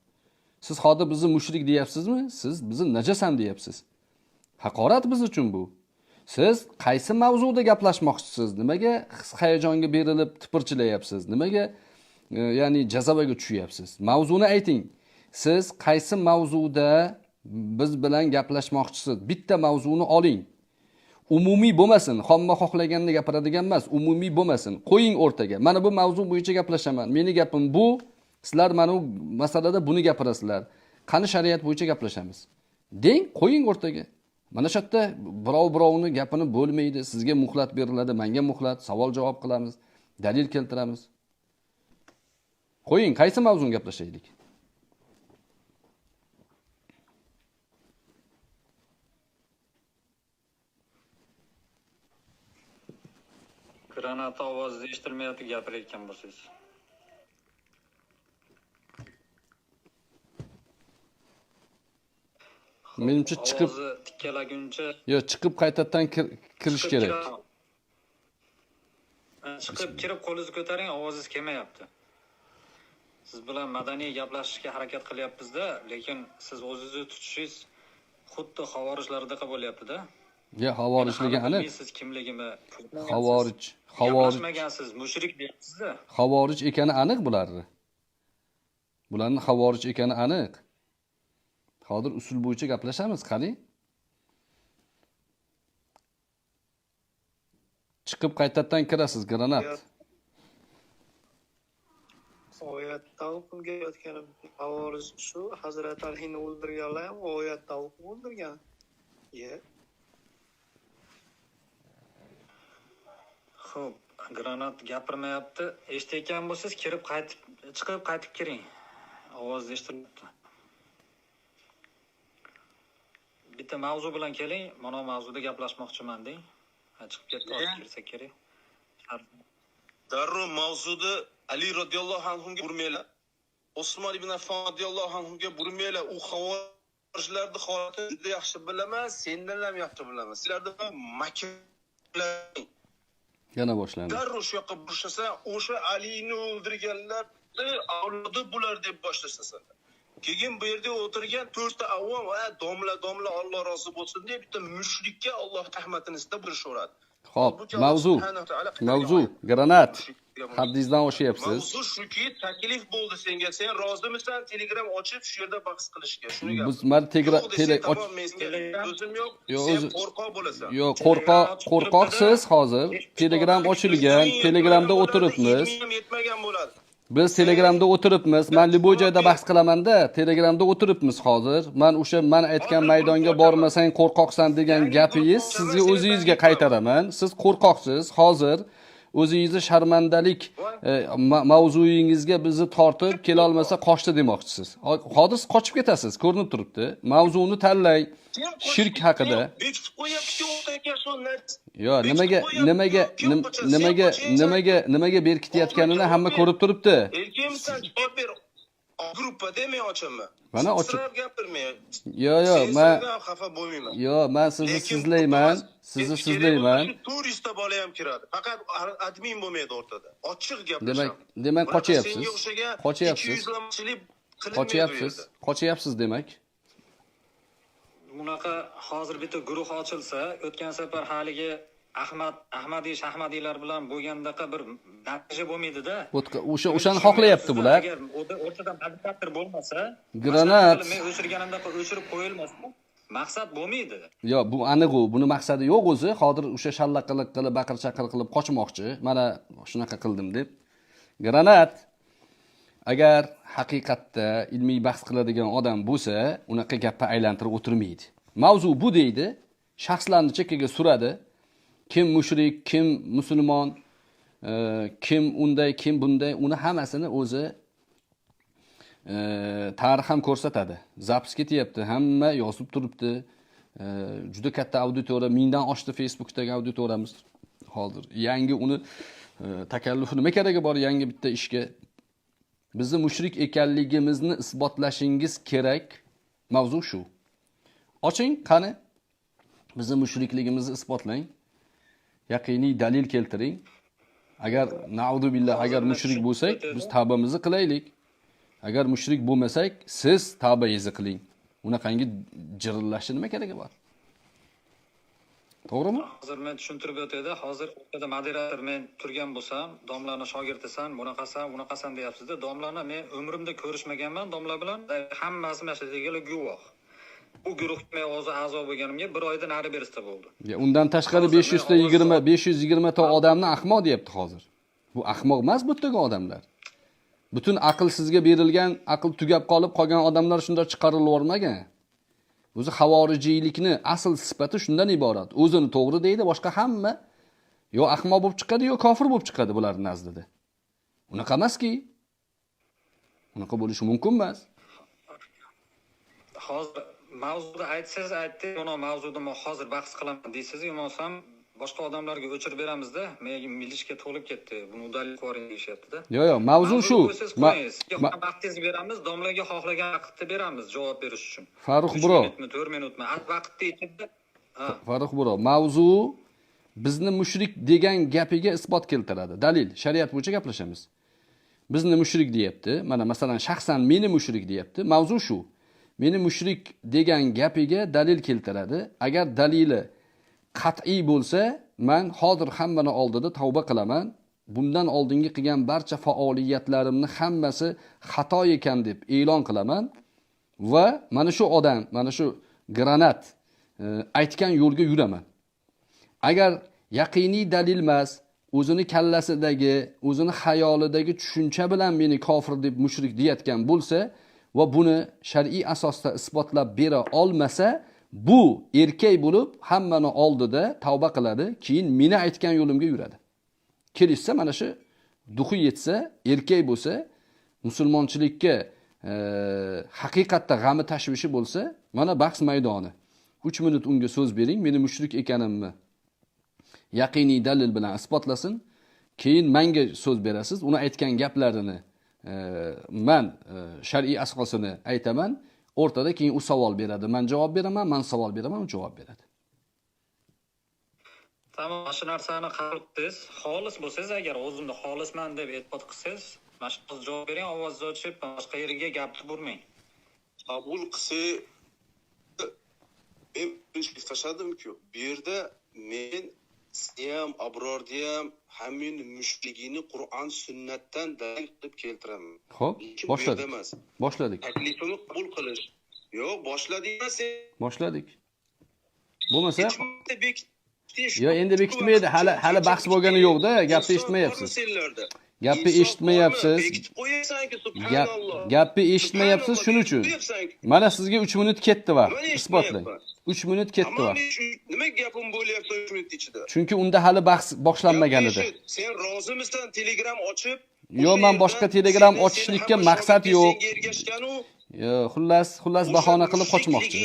Siz hozir bizni mushrik deyapsizmi? Siz bizni najas ham deyapsiz. Haqorat biz uchun bu. Siz qaysi mavzuda gaplashmoqchisiz? Nimaga his hayajonga berilib tipirchilayapsiz? Nimaga ya'ni jazavaga tushyapsiz? Mavzuni ayting. Siz qaysi mavzuda biz bilan gaplashmoqchisiz? Bitta mavzuni oling. Umumiy bo'lmasin, hamma xohlaganini gapiradigan emas, umumiy bo'lmasin. Qo'ying o'rtaga. Mana bu mavzu bo'yicha gaplashaman. Meni gapim bu. Sizlar mana bu masalada buni gapirasizlar. Qani shariat bo'yicha gaplashamiz. Deng, qo'ying o'rtaga. Mana shu yerda birov birovni gapini bo'lmaydi. Sizga muhlat beriladi, menga muhlat, savol javob qilamiz, dalil keltiramiz. Qo'ying, qaysi mavzuni gaplashaylik? Granata ovozi eshitilmayapti gapirayotgan bo'lsangiz. Menimcha chiqib tikkalaguncha, yo chiqib qaytadan kirish kerak. Chiqib kirib qo'lingizni ko'taring, ovozingiz kelmayapti. Siz bilan madaniy gaplashishga harakat qilyapmiz-da, lekin siz o'zingizni tutishingiz xuddi xavorijlardaqa bo'lyapti-da. Ya xavorijligi aniq. Siz kimligimni xavorij, xavorij mushrik deyapsiz-da. Xavorij ekani aniq bularni. Bularning xavorij ekani aniq. Hozir usul bo'yicha gaplashamiz, qani? Chiqib qaytadan kirasiz, granat. Oyatda o'qilgan xavorij shu Hazrat Alini o'ldirganlar ham oyatda o'qib o'ldirgan. Ye. Xo'p, granat gapirmayapti. Eshitayotgan bo'lsangiz, kirib qaytib, chiqib qaytib kiring. Ovoz eshitilmayapti. Bitta mavzu bilan keling, mana mavzuda gaplashmoqchiman deng. Chiqib ketdi, hozir kirsa kerak. Darrov mavzuni Ali radhiyallohu anhuga burmanglar. Osmon ibn Affon radhiyallohu anhuga burmanglar. U xavorijlarning holatini juda yaxshi bilaman, sendan ham yaxshi bilaman. Sizlarda makrlar yana boshlandi. Darrov shu yoqqa burishasan, o'sha Alini o'ldirganlarni avlodi bular deb boshlashasan. Keyin bu yerda o'tirgan 4 ta avom, domla domla Alloh rozi bo'lsin deb bitta mushrikka Alloh rahmatini istab burishaveradi. Xo'p, mavzu. Mavzu granat. Haddingizdan oshyapsiz. Mavzu shuki, taklif bo'ldi senga. Sen rozimisan Telegram ochib shu yerda bahs qilishga? Shuni gap. Biz mar Telegram o'zim yo'q, sen qo'rqoq bo'lasan. Yo'q, qo'rqoqsiz hozir. Telegram ochilgan, Telegramda o'tiribmiz. Yetmagan bo'ladi. Biz Telegramda o'tiribmiz. Men любой joyda bahs qilaman-da, Telegramda o'tiribmiz hozir. Men o'sha men aytgan maydonga bormasang qo'rqoqsan degan gapingiz sizga o'zingizga qaytaraman. Siz qo'rqoqsiz hozir. O'zingizni sharmandalik mavzuyingizga bizni tortib kela olmasa qochdi demoqchisiz. Hozir siz qochib ketasiz, ko'rinib turibdi. Mavzuni tanlang. Shirk haqida. Bekitib qo'yapti o'rtaga shu narsa. Yo, nimaga berkitayotganini hamma ko'rib turibdi. Erkakmisan, javob ber. Gruppada men ochaman. Mana ochib gapirmay. Yo, yo, men xafa bo'lmayman. Yo, men sizni sizlayman, sizni sizlayman. Turist bola ham kiradi. Faqat admin bo'lmaydi o'rtada. Ochiq gaplashamiz. Demak, qochyapsiz. Qochyapsiz. Qochyapsiz. Qochyapsiz demak. Bunaqa hozir bitta guruh ochilsa, o'tgan safar haligi Ahmadiy Shahmadiylar bilan bo'lgandaqa bir natija bo'lmaydi-da. O'sha o'shani xohlayapti bular. Agar o'rtada moderator bo'lmasa, Granat. Men o'chirganimdaqa o'chirib qo'yilmasa, maqsad bo'lmaydi. Yo'q, bu aniq u. Buni maqsadi yo'q o'zi. Hozir o'sha shallaqalik qilib, baqir-chaqir qilib qochmoqchi. Mana shunaqa qildim deb. Granat agar haqiqatda ilmiy bahs qiladigan odam bo'lsa, unaqa gapni aylantirib o'tirmaydi. Mavzu bu deydi, shaxslarni chekkaga suradi. Kim mushrik, kim musulmon, kim unday, kim bunday, uni hammasini o'zi tarix ham ko'rsatadi. Zapis ketyapti, hamma yozib turibdi. Juda katta auditoriya, 1000dan oshdi Facebookdagi auditoriyamiz hozir. Yangi uni takallufi nima keragi bor yangi bitta ishga? Bizni mushrik ekanligimizni isbotlashingiz kerak. Mavzu shu. Oching, qani? Bizni mushrikligimizni isbotlang. Yaqiniy dalil keltiring. Agar na'udu billah agar mushrik bo'lsak, biz tavbamizni qilaylik. Agar mushrik bo'lmasak, siz tavbangizni qiling. Unaqangi jirillashni nima keragi bor? To'g'rimi? Hozir men tushuntirib o'tayda, hozir o'rtada moderator men turgan bo'lsam, domlani shogirdisan, bunaqasan, bunaqasan deyapsiz-da. Domlani men umrimda ko'rishmaganman, domla bilan hammasi mana shu yerdagilar guvoh. Bu guruhga men o'zi a'zo bo'lganimga bir oyda nari berisda bo'ldi. Ya undan tashqari 520 ta odamni ahmoq deyapti hozir. Bu ahmoq emas bu yerdagi odamlar. Butun aql sizga berilgan, aql tugab qolib qolgan odamlar shunda chiqarilib yubormagan. O'zi xavorijiylikni asl sifati shundan iborat. O'zini to'g'ri deydi, boshqa hamma yo ahmoq bo'lib chiqadi, yo kofir bo'lib chiqadi bularning nazdida. Unaqa emaski. Unaqa bo'lishi mumkin emas. Hozir mavzuni aytsangiz aytdi, mana mavzuda men hozir bahs qilaman deysiz, bo'lmasam boshqa odamlarga o'chirib beramizda, menga milishga to'lib ketdi, buni udalib qo'ying deyishyapti-da. Yo'q, yo'q, mavzu shu. Vaqtingizni beramiz, domlaga xohlagan vaqtda beramiz javob berish uchun. Farruh bro. 4 minutmi? Vaqtni ichida. Farruh bro, mavzu bizni mushrik degan gapiga isbot keltiradi. Dalil, shariat bo'yicha gaplashamiz. Bizni mushrik deyapti. Mana masalan, shaxsan meni mushrik deyapti. Mavzu shu. Meni mushrik degan gapiga dalil keltiradi. Agar dalili qat'iy bo'lsa, men hozir hammani oldida tavba qilaman. Bundan oldingi qilgan barcha faoliyatlarimni hammasi xato ekan deb e'lon qilaman va mana shu odam, mana shu granat aytgan yo'lga yuraman. Agar yaqiniy dalil emas, o'zini kallasidagi, o'zini xayolidagi tushuncha bilan meni kofir deb mushrik deyotgan bo'lsa va buni shar'iy asosda isbotlab bera olmasa, bu erkak bo'lib hammani oldida tavba qiladi, keyin meni aytgan yo'limga yuradi. Kelishsa mana shu duxi yetsa, erkak bo'lsa, musulmonchilikka haqiqatda g'ami tashvishi bo'lsa, mana bahs maydoni. 3 minut unga so'z bering, meni mushrik ekanimni yaqiniy dalil bilan isbotlasin. Keyin menga so'z berasiz, uni aytgan gaplarini men shar'iy asosini aytaman. O'rtada keyin u savol beradi, men javob beraman, men savol beraman, u javob beradi. Tamam, mana shu narsani qabul qilsangiz, xolis bo'lsangiz, agar o'zimni xolisman deb e'tiqod qilsangiz, mana shu javob bering, ovozni ochib, boshqa yerga gapni burmang. Qabul qilsa, men tashladimku, bu yerda men sizni ham, Abrorni ham, hammani mushrikligini Qur'on sunnatdan dalil qilib keltiraman. Xo'p, boshladik. Boshladik. Taklifimni qabul qilish. Yo'q, boshladik emas. Boshladik. Bo'lmasa Yo, endi bekitmaydi. Hali bahs bo'lgani yo'q-da, gapni eshitmayapsiz. Gapni eshitmayapsiz. Gapni eshitmayapsiz shuning uchun. Mana sizga 3 minut ketdi vaqt. Isbotlang. 3 minut ketdi vaqt. Nima gapim bo'lyapti 3 minut ichida? Chunki unda hali bahs boshlanmagan edi. Sen rozimisan Telegram ochib? Yo'q, men boshqa Telegram ochishlikka maqsad yo'q. Yo'q, xullas bahona qilib qochmoqchi.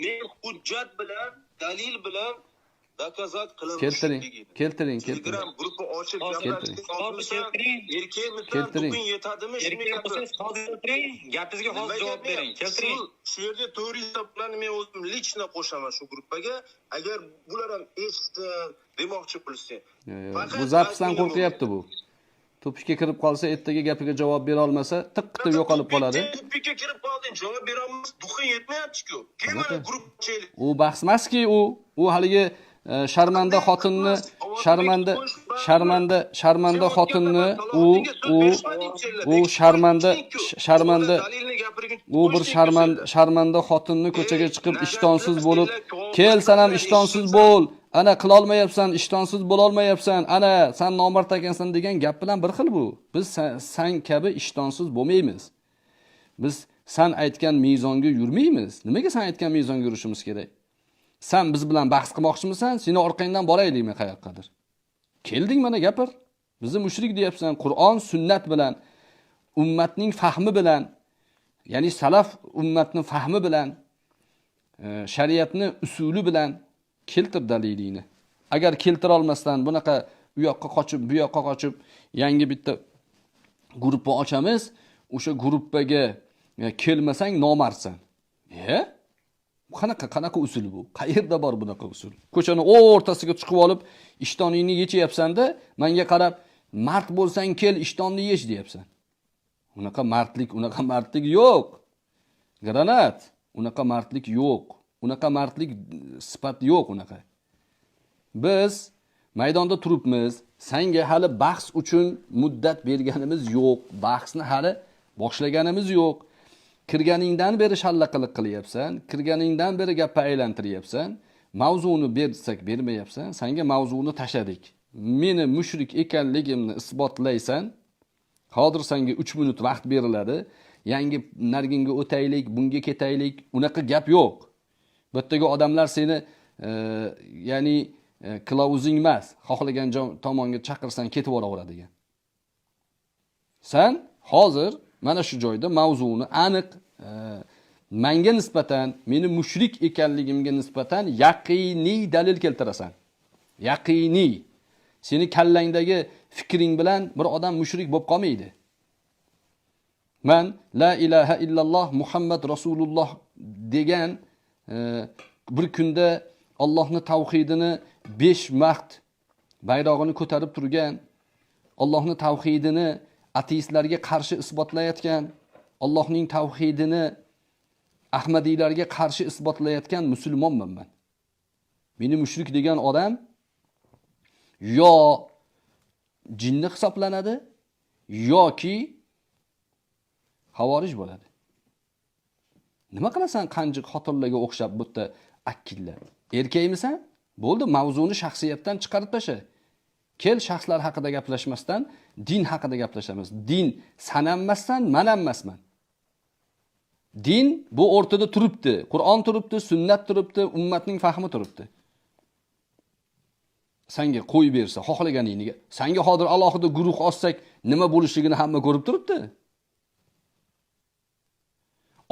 Men hujjat bilan, dalil bilan dokazat qilaman. Keltiring, keltiring, keltiring. Telegram guruhi ochib gaplashib, erkakmisan, bugun yetadimi? Erkak bo'lsangiz hozir keltiring, gapingizga hozir javob bering. Keltiring. Shu yerda 400 bilan men o'zim lichna qo'shaman shu gruppaga. Agar bular ham eshitdi demoqchi bo'lsa. Bu zapisdan qo'rqyapti bu. Tupikka kirib qolsa, ertaga gapiga javob bera olmasa, tiq qilib yo'qolib qoladi. Tupikka kirib qolding, javob bera olmas, duxing yetmayapti-ku. Keyin mana guruh ochaylik. U bahs emaski, u haligi sharmanda xotinni, sharmanda xotinni, u sharmanda u bir sharmanda xotinni ko'chaga chiqib ishtonsiz bo'lib, kel san ham ishtonsiz bo'l, ana qila olmayapsan, ishtonsiz bo'la olmayapsan, ana san nomard ekansan degan gap bilan bir xil bu. Biz san kabi ishtonsiz bo'lmaymiz. Biz san aytgan mezonga yurmaymiz. Nimaga san aytgan mezonga yurishimiz kerak? Sen biz bilan bahs qilmoqchimisan? Seni orqangdan boraylikmi qayoqqadir? Kelding mana gapir. Bizni mushrik deyapsan, Qur'on, sunnat bilan, ummatning fahmi bilan, ya'ni salaf ummatning fahmi bilan, shariatni usuli bilan keltir dalilingni. Agar keltira olmasdan bunaqa u yoqqa qochib, bu yoqqa qochib yangi bitta guruhni ochamiz, o'sha guruhga kelmasang nomardsan. Qanaqa usul bu? Qayerda bor bunaqa usul? Ko'chani o'rtasiga chiqib olib, ishtoningni yechyapsan-da, menga qarab, mard bo'lsang kel, ishtonni yech deyapsan. Unaqa mardlik yo'q. Granat, unaqa mardlik yo'q. Unaqa mardlik sifat yo'q unaqa. Biz maydonda turibmiz, senga hali bahs uchun muddat berganimiz yo'q, bahsni hali boshlaganimiz yo'q. Kirganingdan beri shallaqalik qilyapsan, kirganingdan beri gapni aylantiryapsan, mavzuni bersak bermayapsan, senga mavzuni tashladik. Meni mushrik ekanligimni isbotlaysan. Hozir senga 3 minut vaqt beriladi. Yangi narginga o'taylik, bunga ketaylik, unaqa gap yo'q. Bu yerdagi odamlar seni ya'ni kılavuzing emas, xohlagan tomonga chaqirsang ketib boraveradigan. Sen hozir mana shu joyda mavzuni aniq menga nisbatan, meni mushrik ekanligimga nisbatan yaqiniy dalil keltirasan. Yaqiniy. Seni kallangdagi fikring bilan bir odam mushrik bo'lib qolmaydi. Men la ilaha illalloh Muhammad Rasululloh degan bir kunda Allohning tavhidini 5 vaqt bayrog'ini ko'tarib turgan, Allohning tavhidini ateistlarga qarshi isbotlayotgan, Allohning tavhidini ahmadiylarga qarshi isbotlayotgan musulmonman men. Meni mushrik degan odam yo jinni hisoblanadi yoki havorij bo'ladi. Nima qilasan qanjiq xotinlarga o'xshab bu yerda akkillab? Erkakmisan? Bo'ldi, mavzuni shaxsiyatdan chiqarib tasha. Kel shaxslar haqida gaplashmasdan din haqida gaplashamiz. Din san emassan, men emasman. Din bu o'rtada turibdi. Qur'on turibdi, sunnat turibdi, ummatning fahmi turibdi. Senga qo'yib bersa, xohlaganingni. Senga hozir alohida guruh ochsak, nima bo'lishligini hamma ko'rib turibdi.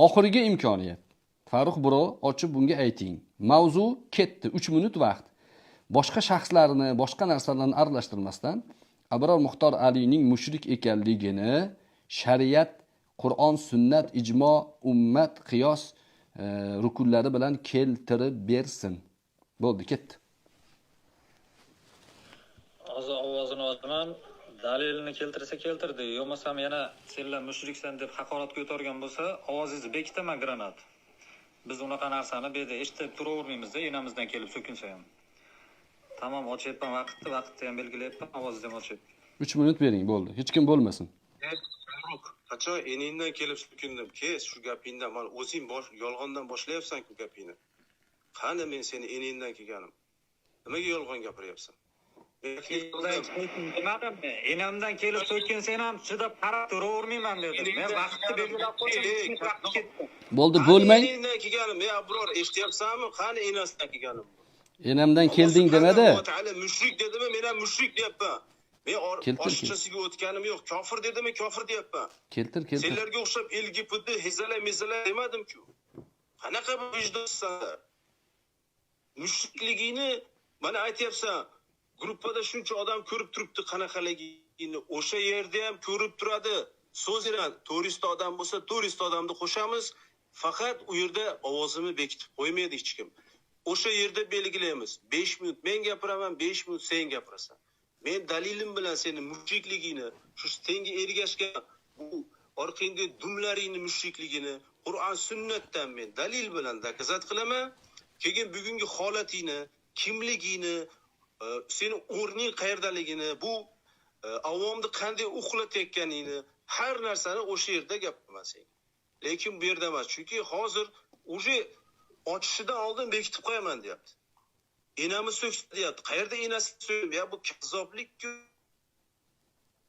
Oxirgi imkoniyat. Farruh bro, ochib bunga ayting. Mavzu ketdi, 3 minut vaqt. Boshqa shaxslarni, boshqa narsalarni aralashtirmasdan Abror Muxtor Alining mushrik ekanligini shariat, Qur'on, sunnat, ijmo, ummat, qiyos rukunlari bilan keltirib bersin. Bo'ldi, ketdi. Hozir ovozini otaman. Dalilini keltirsa keltirdi, yo'qmasam yana senlar mushriksan deb haqoratga o'targan bo'lsa, ovozingizni bekitaman granat. Biz unaqa narsani bu yerda eshitib turavermaymizda, enamizdan kelib so'kinsa ham. Tamom, ochyapman vaqtni ham belgilayapman, ovozni ham ochyapman. 3 minut bering, bo'ldi. Hech kim bo'lmasin. Farruh, qachon eningdan kelib so'kindim? Kes shu gapingdan, mana o'zing yolg'ondan boshlayapsan-ku gapingni. Qani men seni eningdan kelganim? Nimaga yolg'on gapiryapsan? Demadimmi? Enamdan kelib so'kin sen ham chidab qarab turavermayman dedim. Men vaqtni belgilab qo'ydim, vaqt ketdi. Bo'ldi, bo'lmang. Eningdan kelganim, ey Abror, eshityapsanmi? Qani enasidan kelganim? Enamdan kelding demadi. Mushrik dedimi? Men ham mushrik deyapman. Men oshchasiga o'tganim yo'q. Kofir dedimi? Kofir deyapman. Keltir, keltir. Senlarga o'xshab LGBT, hezala, mezala demadim-ku. Qanaqa vijdonsan? Mushrikligingni mana aytyapsan. Gruppada shuncha odam ko'rib turibdi qanaqaligini, o'sha yerda ham ko'rib turadi. So'z beraman, 400 ta odam bo'lsa, 400 ta odamni qo'shamiz. Faqat u yerda ovozimni bekitib qo'ymaydi hech kim. O'sha yerda belgilaymiz. 5 minut men gapiraman, 5 minut sen gapirasan. Men dalilim bilan seni mushrikligingni, shu senga ergashgan bu orqangda dumlaringni mushrikligini Qur'on sunnatdan men dalil bilan dokazat qilaman. Keyin bugungi holatingni, kimligingni, seni o'rning qayerdaligini, bu avomni qanday uxlatayotganingni, har narsani o'sha yerda gapiraman senga. Lekin bu yerda emas, chunki hozir уже ochishidan oldin bekitib qo'yaman deyapti. Enami so'kdi deyapti. Qayerda enasi so'kdi? Ya bu kazzoblik-ku.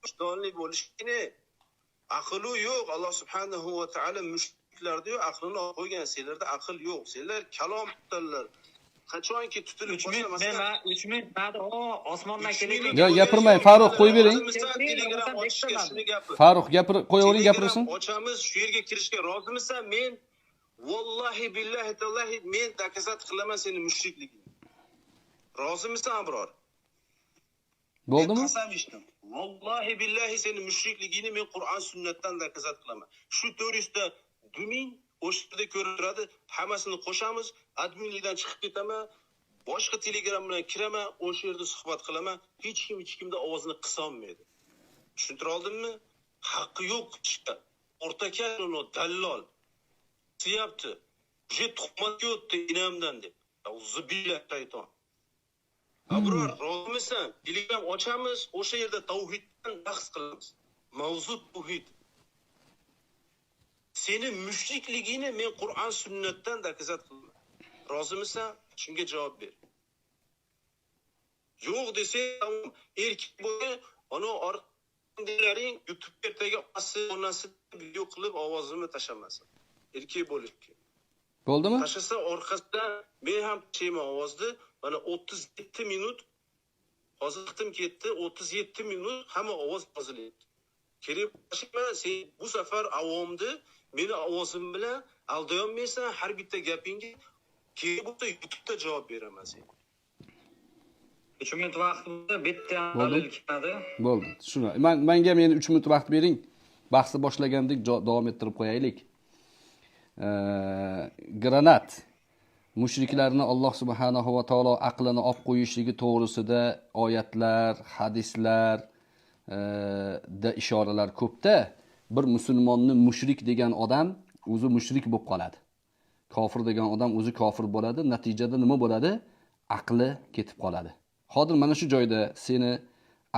Vijdonli bo'lish kerak. Aqli yo'q. Alloh subhanahu va taolo mushriklarda yo'q, aqlini olib qo'ygan. Senlarda aql yo'q. Senlar kalom tutanlar. Qachonki tutilib qolsa, masalan, 3 minut ba'da osmondan kelib. Yo, gapirmang, Farruh, qo'yib bering. Farruh, gapir, qo'yavering, gapirsin. Ochamiz, shu yerga kirishga rozimisan? Men vallahi billahi tallahi men dokazat qilaman seni mushrikligingni. Rozimisan Abror? Bo'ldimi? Qasam ichdim. Vallahi billahi seni mushrikligingni men Qur'on sunnatdan dokazat qilaman. Shu 400 ta duming o'sha yerda ko'rib turadi, hammasini qo'shamiz, adminlikdan chiqib ketaman, boshqa Telegram bilan kiraman, o'sha yerda suhbat qilaman, hech kim hech kimda ovozini qisolmaydi. Tushuntira oldimmi? Haqqi yo'q chiqdi. O'rtakan uni dallol. Siyapti. Уже tuhmatga o'tdi enamdan deb. Auzubillah shayton. Abror, rozimisan? Telegram ochamiz, o'sha yerda tavhiddan bahs qilamiz. Mavzu tavhid. Seni mushrikligingni men Qur'on sunnatdan dokazat qilaman. Rozimisan? Shunga javob ber. Yo'q desang, erkak bo'lgan, ana orqangdagilaring YouTube ertaga onasi video qilib ovozimni tashlamasin. Erkak bo'lish kerak. Bo'ldimi? Tashlasa orqasidan men ham tashlayman ovozni. Mana 37 minut hozir vaqtim ketdi, 37 minut hamma ovoz yozilyapti. Kerak bo'lsa, sen bu safar avomni meni ovozim bilan aldayolmaysan, har bitta gapingga kerak bo'lsa YouTube'da javob beraman senga. 3 minut vaqt bo'ldi, bitta dalil keladi. Bo'ldi. Shuni. Menga meni 3 minut vaqt bering. Bahsni boshlagandik, davom ettirib qo'yaylik. Granat mushriklarni Alloh subhanahu va taolo aqlini olib qo'yishligi to'g'risida oyatlar, hadislar da ishoralar ko'pda. Bir musulmonni mushrik degan odam o'zi mushrik bo'lib qoladi. Kofir degan odam o'zi kofir bo'ladi. Natijada nima bo'ladi? Aqli ketib qoladi. Hozir mana shu joyda seni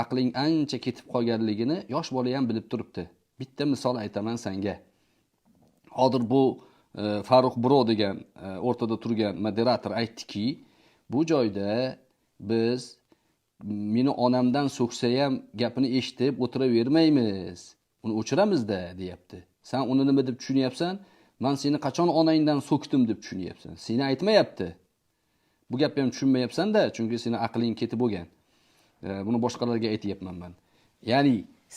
aqling ancha ketib qolganligini yosh bola ham bilib turibdi. Bitta misol aytaman senga. Hozir bu Farruh Bro degan o'rtada turgan moderator aytdiki, bu joyda biz meni onamdan so'ksa ham gapini eshitib o'tiravermaymiz. Uni o'chiramizda deyapti. Sen uni nima deb tushunyapsan? Men seni qachon onangdan so'kdim deb tushunyapsan. Seni aytmayapti. Bu gapni ham tushunmayapsan-da, chunki seni aqling ketib bo'lgan. Buni boshqalarga aytyapman men. Ya'ni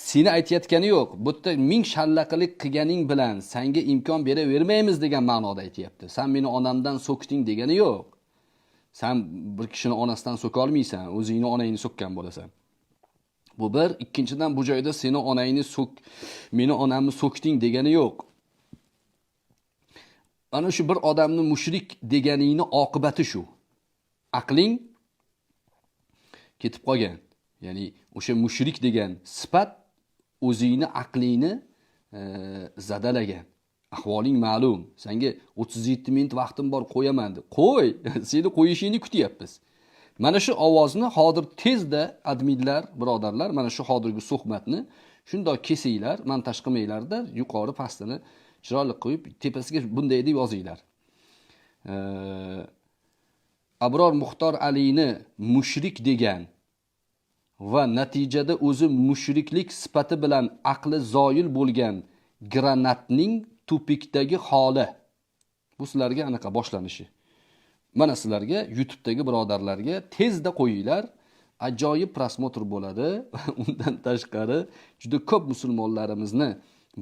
seni aytayotgani yo'q. Bu yerda ming shallaqalik qilganing bilan senga imkon beravermaymiz degan ma'noda aytyapti. Sen meni onamdan so'kding degani yo'q. Sen bir kishini onasidan so'ka olmaysan, o'zingni onangni so'kkan bo'lasan. Bu bir, ikkinchidan bu joyda seni onangni so'k, meni onamni so'kding degani yo'q. Ana shu bir odamni mushrik deganingni oqibati shu. Aqling ketib qolgan. Ya'ni o'sha mushrik degan sifat o'zingni aqlingni zadalagan. Ahvoling ma'lum. Senga 37 minut vaqtim bor, qo'yaman deb. Qo'y, seni qo'yishingni kutyapmiz. Mana shu ovozni hozir tezda adminlar, birodarlar, mana shu hozirgi suhbatni shundoq kesinglar, montaj qilmanglarda, yuqori pastini chiroyli qo'yib, tepasiga bunday deb yozinglar. Abror Muxtor Alini mushrik degan va natijada o'zi mushriklik sifati bilan aqli zoyil bo'lgan granatning tupikdagi holi. Bu sizlarga anaqa boshlanishi. Mana sizlarga YouTube'dagi birodarlarga tezda qo'yinglar. Ajoyib prosmotr bo'ladi. Undan tashqari juda ko'p musulmonlarimizni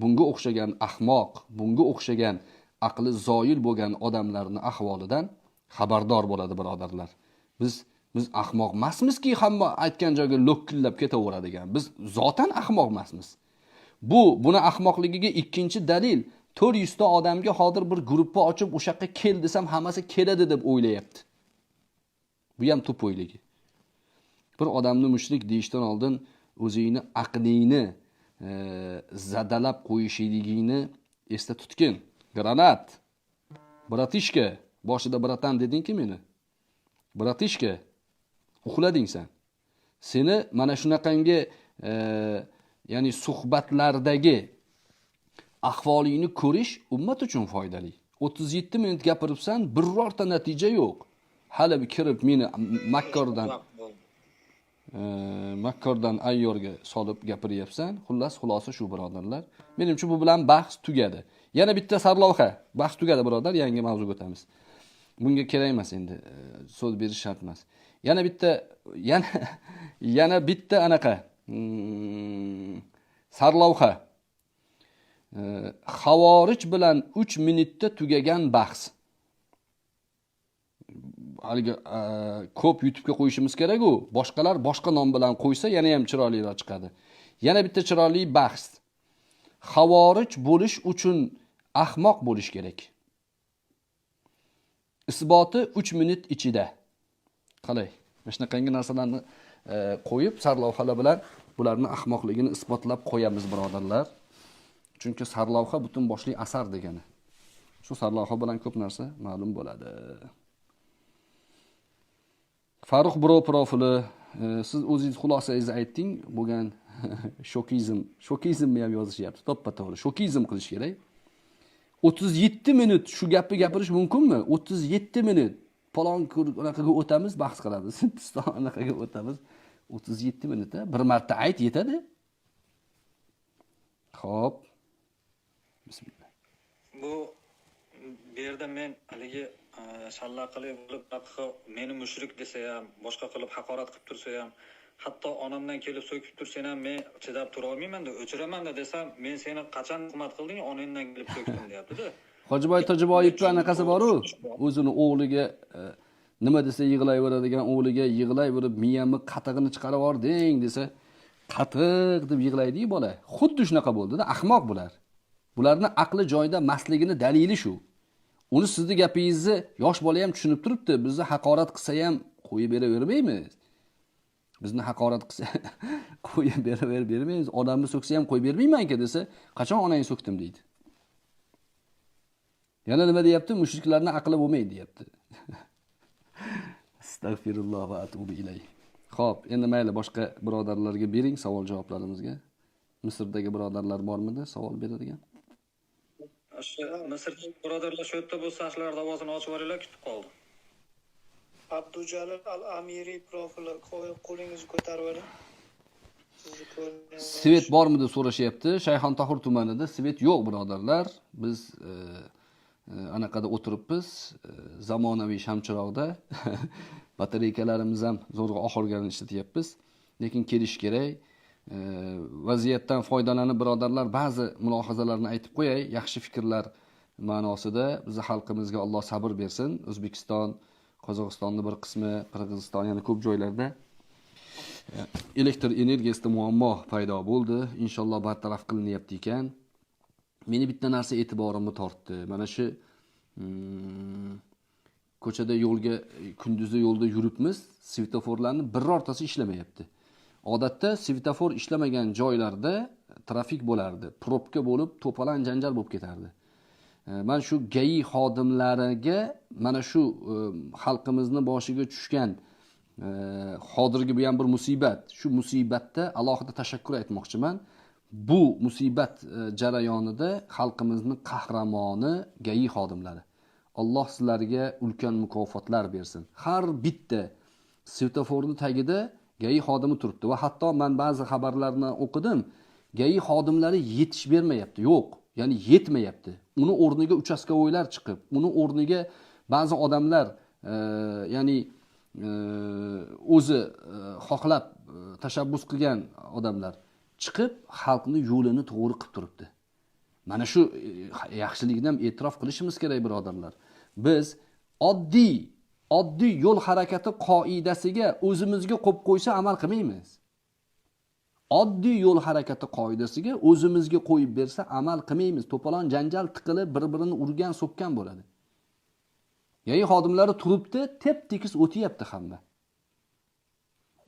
bunga o'xshagan ahmoq, bunga o'xshagan aqli zoyil bo'lgan odamlarning ahvolidan xabardor bo'ladi birodarlar. Biz ahmoq emasmizki, hamma aytgan joyga lo'killab ketaveradigan. Biz zotan ahmoq emasmiz. Buni ahmoqligiga ikkinchi dalil, 400 ta odamga hozir bir gruppa ochib o'sha yoqqa kel desam hammasi keladi deb o'ylayapti. Bu ham to'poyligi. Bir odamni mushrik deyishdan oldin o'zingni aqlingni zadalab qo'yishligingni esda tutgin. Granat. Bratishka, boshida bratan deding-ki meni. Bratishka, uxlading sen. Seni mana shunaqangi ya'ni suhbatlardagi ahvolingni ko'rish ummat uchun foydali. 37 minut gapiribsan, birorta natija yo'q. Hali kirib meni makkordan ayyorga solib gapiryapsan. Xullas, xulosa shu birodarlar. Menimcha bu bilan bahs tugadi. Yana bitta sarlavha. Bahs tugadi birodar, yangi mavzuga o'tamiz. Bunga kerak emas endi, so'z berish shart emas. Yana bitta yana bitta anaqa sarlavha. Xavorij bilan 3 minutda tugagan bahs. Haligi ko'p YouTube'ga qo'yishimiz kerak u. Boshqalar boshqa nom bilan qo'ysa yana ham chiroyliroq chiqadi. Yana bitta chiroyli bahs. Xavorij bo'lish uchun ahmoq bo'lish kerak. Isboti 3 minut ichida. Qalay? Mana shunaqangi narsalarni qo'yib sarlavhalar bilan bularni ahmoqligini isbotlab qo'yamiz birodarlar. Chunki sarlavha butun boshli asar degani. Shu sarlavha bilan ko'p narsa ma'lum bo'ladi. Farruh bro profili, siz o'zingiz xulosangizni aytding, bo'lgan shokizm, shokizmni ham yozishyapti, to'ppa-to'g'ri. Shokizm qilish kerak. 37 minut shu gapni gapirish mumkinmi? 37 minut. Palon anaqaga o'tamiz, bahs qilamiz. Piston anaqaga o'tamiz. 37 minutda bir marta ayt yetadi. Xo'p. Bismillah. Bu yerda men haligi shallaqili bo'lib meni mushrik desa ham, boshqa qilib haqorat qilib tursa ham, hatto onamdan kelib so'kib tursa ham men chidab tura olmayman-da, o'chiraman-da desam, men seni qachon tuhmat qilding, onangdan kelib so'kdim deyapti-da. Hojiboy Tojiboyevning anaqasi bor-u, o'zini o'g'liga nima desa yig'layveradigan o'g'liga yig'layverib miyamni qatig'ini chiqarib yubording desa, qatiq deb yig'laydi-yu bola. Xuddi shunaqa bo'ldi-da, ahmoq bular. Bularni aqli joyida emasligini dalili shu. Uni sizni gapingizni yosh bola ham tushunib turibdi. Bizni haqorat qilsa ham qo'yib beravermaymiz. Bizni haqorat qilsa qo'yib beravermaymiz. Odamni so'ksa ham qo'yib bermayman-ki desa, qachon onangni so'kdim deydi. Yana nima deyapti? Mushriklarning aqli bo'lmaydi deyapti. Astagfirulloh va atubu ilayh. Xo'p, endi mayli boshqa birodarlarga bering savol javoblarimizga. Misrdagi birodarlar bormidi savol beradigan? O'sha Misrdagi birodarlar shu yerda bo'lsa, shularning ovozini ochib yuboringlar, kutib qoldim. Abdujalil al-Amiri profili, qo'lingizni ko'tarib yuboring. Svet bormi deb so'rashyapti. Shayxontohur tumanida svet yo'q birodarlar. Biz anaqada o'tiribmiz, zamonaviy shamchiroqda. Batareyklarimiz ham zo'rg'a oxirgani ishlatyapmiz. Lekin kelish kerak. Vaziyatdan foydalanib birodarlar ba'zi mulohazalarni aytib qo'yay, yaxshi fikrlar ma'nosida. Bizni xalqimizga Alloh sabr bersin. O'zbekiston, Qozog'istonning bir qismi, Qirg'iziston, yana ko'p joylarda elektr energiyasida muammo paydo bo'ldi. Inshaalloh bartaraf qilinyapti ekan. Meni bitta narsa e'tiborimni tortdi. Mana shu ko'chada yo'lga kunduzi yo'lda yuribmiz, svetoforlarning birortasi ishlamayapti. Odatda svetofor ishlamagan joylarda trafik bo'lardi, probka bo'lib, to'palan janjal bo'lib ketardi. Men shu GAI xodimlariga mana shu xalqimizni boshiga tushgan hozirgi bu ham bir musibat. Shu musibatda alohida tashakkur aytmoqchiman. Bu musibat jarayonida xalqimizning qahramoni GAI xodimlari. Alloh sizlarga ulkan mukofotlar bersin. Har bitta svetoforning tagida GAI xodimi turibdi va hatto men ba'zi xabarlarni o'qidim. GAI xodimlari yetish bermayapti. Yo'q, ya'ni yetmayapti. Uni o'rniga uchastkovoylar chiqib, uni o'rniga ba'zi odamlar ya'ni o'zi xohlab tashabbus qilgan odamlar chiqib xalqning yo'lini to'g'ri qilib turibdi. Mana shu yaxshilikni ham e'tirof qilishimiz kerak birodarlar. Biz oddiy yo'l harakati qoidasiga o'zimizga qo'yib qo'ysa amal qilmaymiz. Oddiy yo'l harakati qoidasiga o'zimizga qo'yib bersa amal qilmaymiz. To'polon janjal tiqilib bir-birini urgan, so'kkan bo'ladi. GAI xodimlari turibdi, tep-tekis o'tyapti hamma.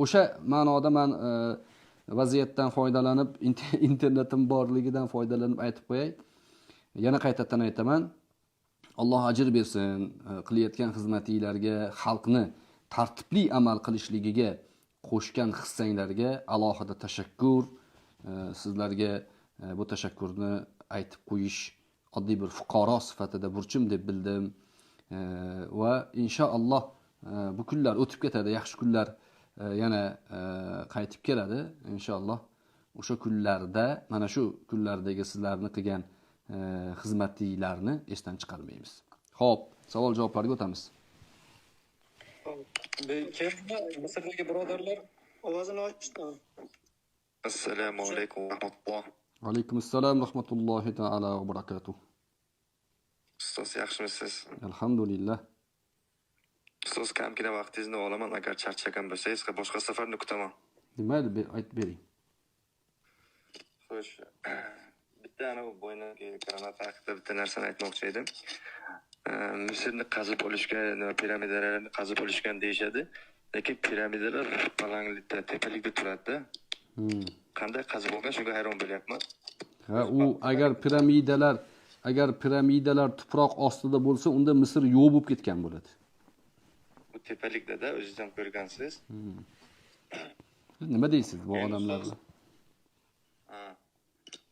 O'sha ma'noda men vaziyatdan foydalanib, internetim borligidan foydalanib aytib qo'yay. Yana qaytadan aytaman. Alloh ajr bersin qilayotgan xizmatinglarga, xalqni tartibli amal qilishligiga qo'shgan hissanglarga alohida tashakkur. Sizlarga bu tashakkurni aytib qo'yish oddiy bir fuqaro sifatida burchim deb bildim. Va inshaalloh bu kunlar o'tib ketadi, yaxshi kunlar yana qaytib keladi inshaalloh. O'sha kunlarda, mana shu kunlardagi sizlarni qilgan xizmatinglarni esdan chiqarmaymiz. Xo'p, savol javoblarga o'tamiz. Misrdagi birodarlar ovozini ochdi. Assalomu alaykum va rahmatulloh. Alaykum assalom rahmatullohi taala va barakatuh. Ustoz, yaxshimisiz? Alhamdulillah. Ustoz, kamgina vaqtingizni olaman, agar charchagan bo'lsangiz, boshqa safarni kutaman. Mayli, aytib bering. Xo'sh, bitta ana bo'ynagi granat haqida bitta narsani aytmoqchi edim. Misrni qazib olishgan, piramidalarni qazib olishgan deyishadi, lekin piramidalar balandlikda, tepalikda turadi-da. Qanday qazib olgan, shunga hayron bo'lyapman. Ha, u agar piramidalar tuproq ostida bo'lsa, unda Misr yo'q bo'lib ketgan bo'ladi. Bu tepalikda-da, o'zingiz ham ko'rgansiz. Nima deysiz bu odamlarga? Ha.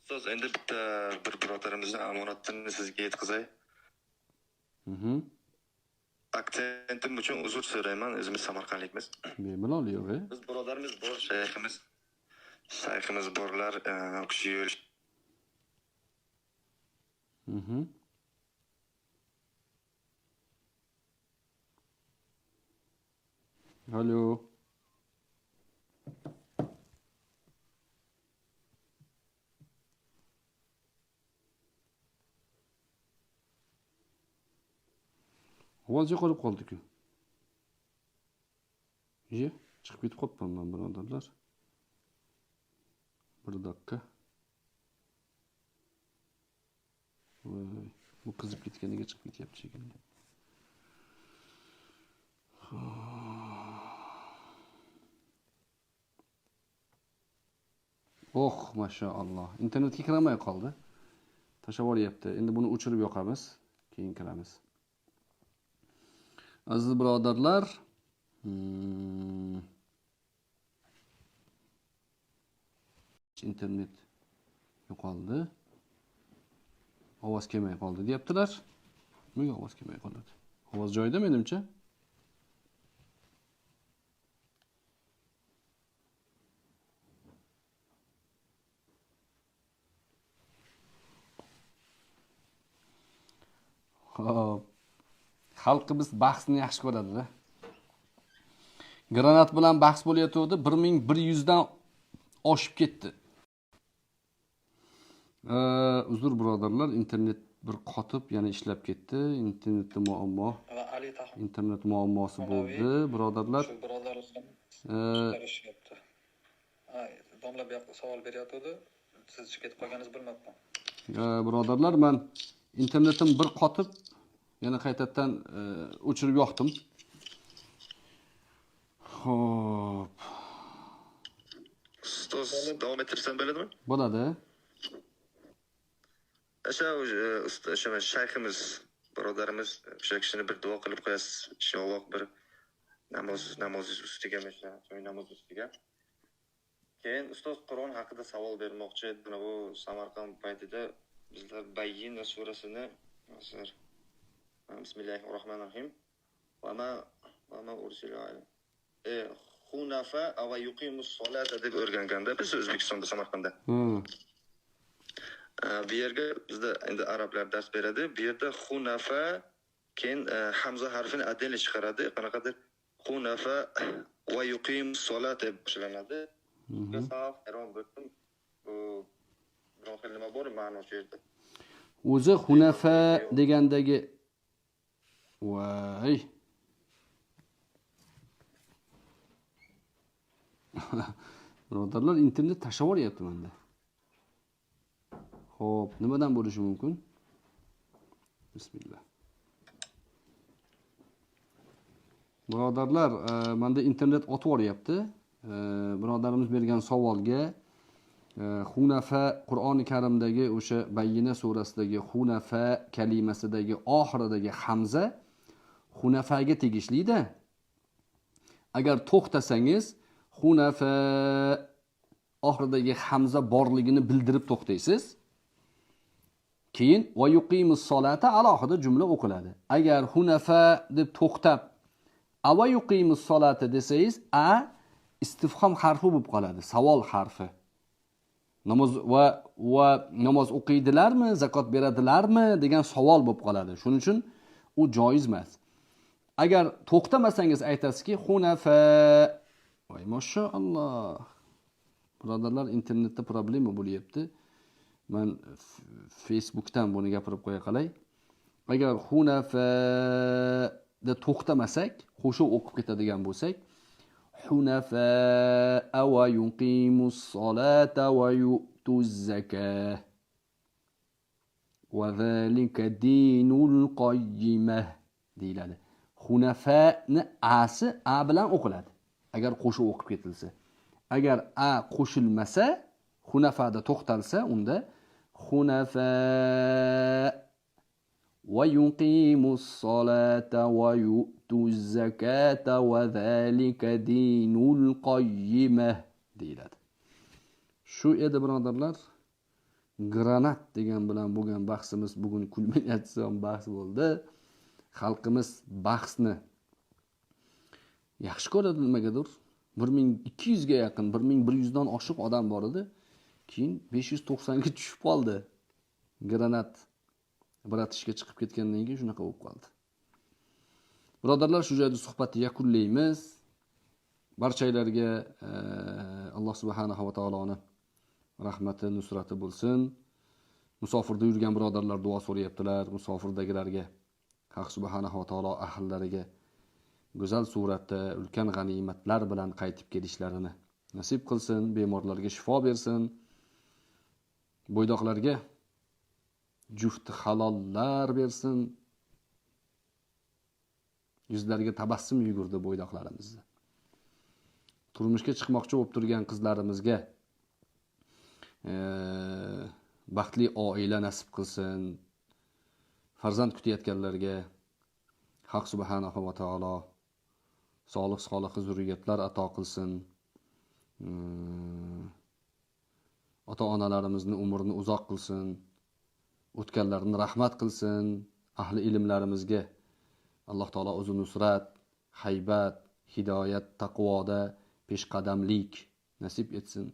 Ustoz, endi bitta bir birodarimizning omonatini sizga yetkazay. Aksentim uchun uzr so'rayman, o'zimiz Samarqandlikmiz. Bemalol yo'q. Biz birodarimiz bor, shayximiz borlar, u kishi yo'l. Alo. Ovoz yo'qolib qoldi-ku. Ye, chiqib ketib qolibman men, birodarlar. Bir dakika. Voy, bu qizib ketganiga chiqib ketyapti shekilli. Oh, mashalloh. Internetga kiramay qoldi. Tashlab yuboryapti. Endi buni o'chirib yoqamiz, keyin kiramiz. Aziz birodarlar, internet yo'qoldi. Ovoz kelmay qoldi deyaptilar. Nega ovoz kelmay qoladi? Ovoz joyida menimcha. Xo'p. Xalqimiz bahsni yaxshi ko'radi-da. Granat bilan bahs bo'layotgandi, 1100 dan oshib ketdi. Uzr birodarlar, internet bir qotib yana ishlab ketdi. Internetda muammo. Internet muammosi bo'ldi, birodarlar. Shu birodarlar domla bu yoqda savol beryotgandi. Siz chiqib ketib qolganingizni bilmabman. Birodarlar, men internetim bir qotib yana qaytadan o'chirib yoqdim. Xo'p. Ustoz, davom ettirsam bo'ladimi? Bo'ladi. O'sha o'sha shayximiz, birodarimiz, o'sha kishini bir duo qilib qo'yasiz, inshaalloh bir namozingiz ustiga, o'sha namoz ustiga. Keyin ustoz Qur'on haqida savol bermoqchi edim. Mana bu Samarqand paytida bizlar Bayyina surasini hozir Bismillahirrohmanirrohim. Va ma ursila hunafa va yuqimus solata deb o'rganganda biz O'zbekistonda, Samarqandda. Bu yerga bizda endi arablar dars beradi. Bu yerda hunafa keyin hamza harfini отдельно chiqaradi. Qanaqadir hunafa va yuqimus solata deb boshlanadi. Saf hayron bo'ldim. Bu biror xil nima bor ma'no shu yerda. O'zi hunafa degandagi voy. Birodarlar, internet tashlab yuboryapti menda. Xo'p, nimadan bo'lishi mumkin? Bismillah. Birodarlar, menda internet otib yuboryapti. Birodarimiz bergan savolga Hunafa Qur'oni Karimdagi o'sha Bayyina surasidagi Hunafa kalimasidagi oxiridagi hamza Hunafaga tegishli-da. Agar to'xtasangiz Hunafa oxiridagi hamza borligini bildirib to'xtaysiz. Keyin va yuqimus solata alohida jumla o'qiladi. Agar Hunafa deb to'xtab ava yuqimus solata desangiz, a istifhom harfi bo'lib qoladi, savol harfi. Namoz va namoz o'qiydilarmi, zakot beradilarmi degan savol bo'lib qoladi. Shuning uchun u joiz emas. Agar to'xtamasangiz aytasizki Hunafa. Voy mashalloh. Birodarlar, internetda problema bo'lyapti. Men Facebookdan buni gapirib qo'ya qolay. Agar Hunafa da to'xtamasak, qo'shib o'qib ketadigan bo'lsak, Hunafa va yuqimus solata va yu'tuz zakah va zalika dinul qayyimah deyiladi. Hunafani asi a bilan o'qiladi. Agar qo'shib o'qib ketilsa. Agar a qo'shilmasa, hunafada to'xtalsa, unda Hunafa va yuqimus solata va yu'tuz zakata va zalika dinul qayyimah deyiladi. Shu edi birodarlar. Granat degan bilan bo'lgan bahsimiz bugun kulminatsion bahs bo'ldi. Xalqimiz bahsni yaxshi ko'radi nimagadir. 1200 ga yaqin, 1100 dan oshiq odam bor edi. Keyin 590 ga tushib qoldi. Granat bratishga chiqib ketgandan keyin shunaqa bo'lib qoldi. Birodarlar, shu joyda suhbatni yakunlaymiz. Barchalarga Alloh subhanahu va taoloning rahmati, nusrati bo'lsin. Musofirda yurgan birodarlar duo so'rayaptilar, musofirdagilarga Haq subhanahu va taolo ahllariga go'zal suratda ulkan g'animatlar bilan qaytib kelishlarini nasib qilsin, bemorlarga shifo bersin, bo'ydoqlarga jufti halollar bersin. Yuzlariga tabassum yugurdi bo'ydoqlarimizda. Turmushga chiqmoqchi bo'lib turgan qizlarimizga baxtli oila nasib qilsin. Farzand kutayotganlarga Haq subhanahu va taolo solih solih zurriyatlar ato qilsin. Ota-onalarimizni umrini uzoq qilsin. O'tganlarni rahmat qilsin. Ahli ilmlarimizga Alloh taolo o'zi nusrat, haybat, hidoyat, taqvoda peshqadamlik nasib etsin.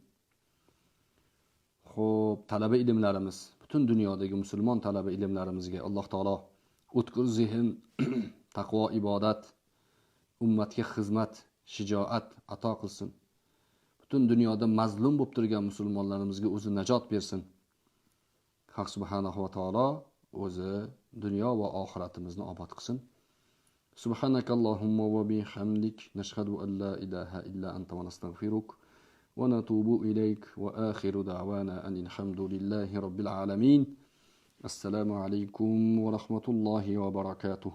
Xo'p, talaba ilmlarimiz, butun dunyodagi musulmon talaba ilmlarimizga Alloh taolo o'tkir zehn, taqvo, ibodat, ummatga xizmat, shijoat ato qilsin. Butun dunyoda mazlum bo'lib turgan musulmonlarimizga o'zi najot bersin. Haq subhanahu va taolo o'zi dunyo va oxiratimizni obod qilsin. Subhanakallohumma va bihamdik nashhadu an la ilaha illa anta va nastag'firuk va natubu ilayk va akhiru da'wana anil hamdulillahi robbil alamin. Assalomu alaykum va rahmatullohi va barakatuh.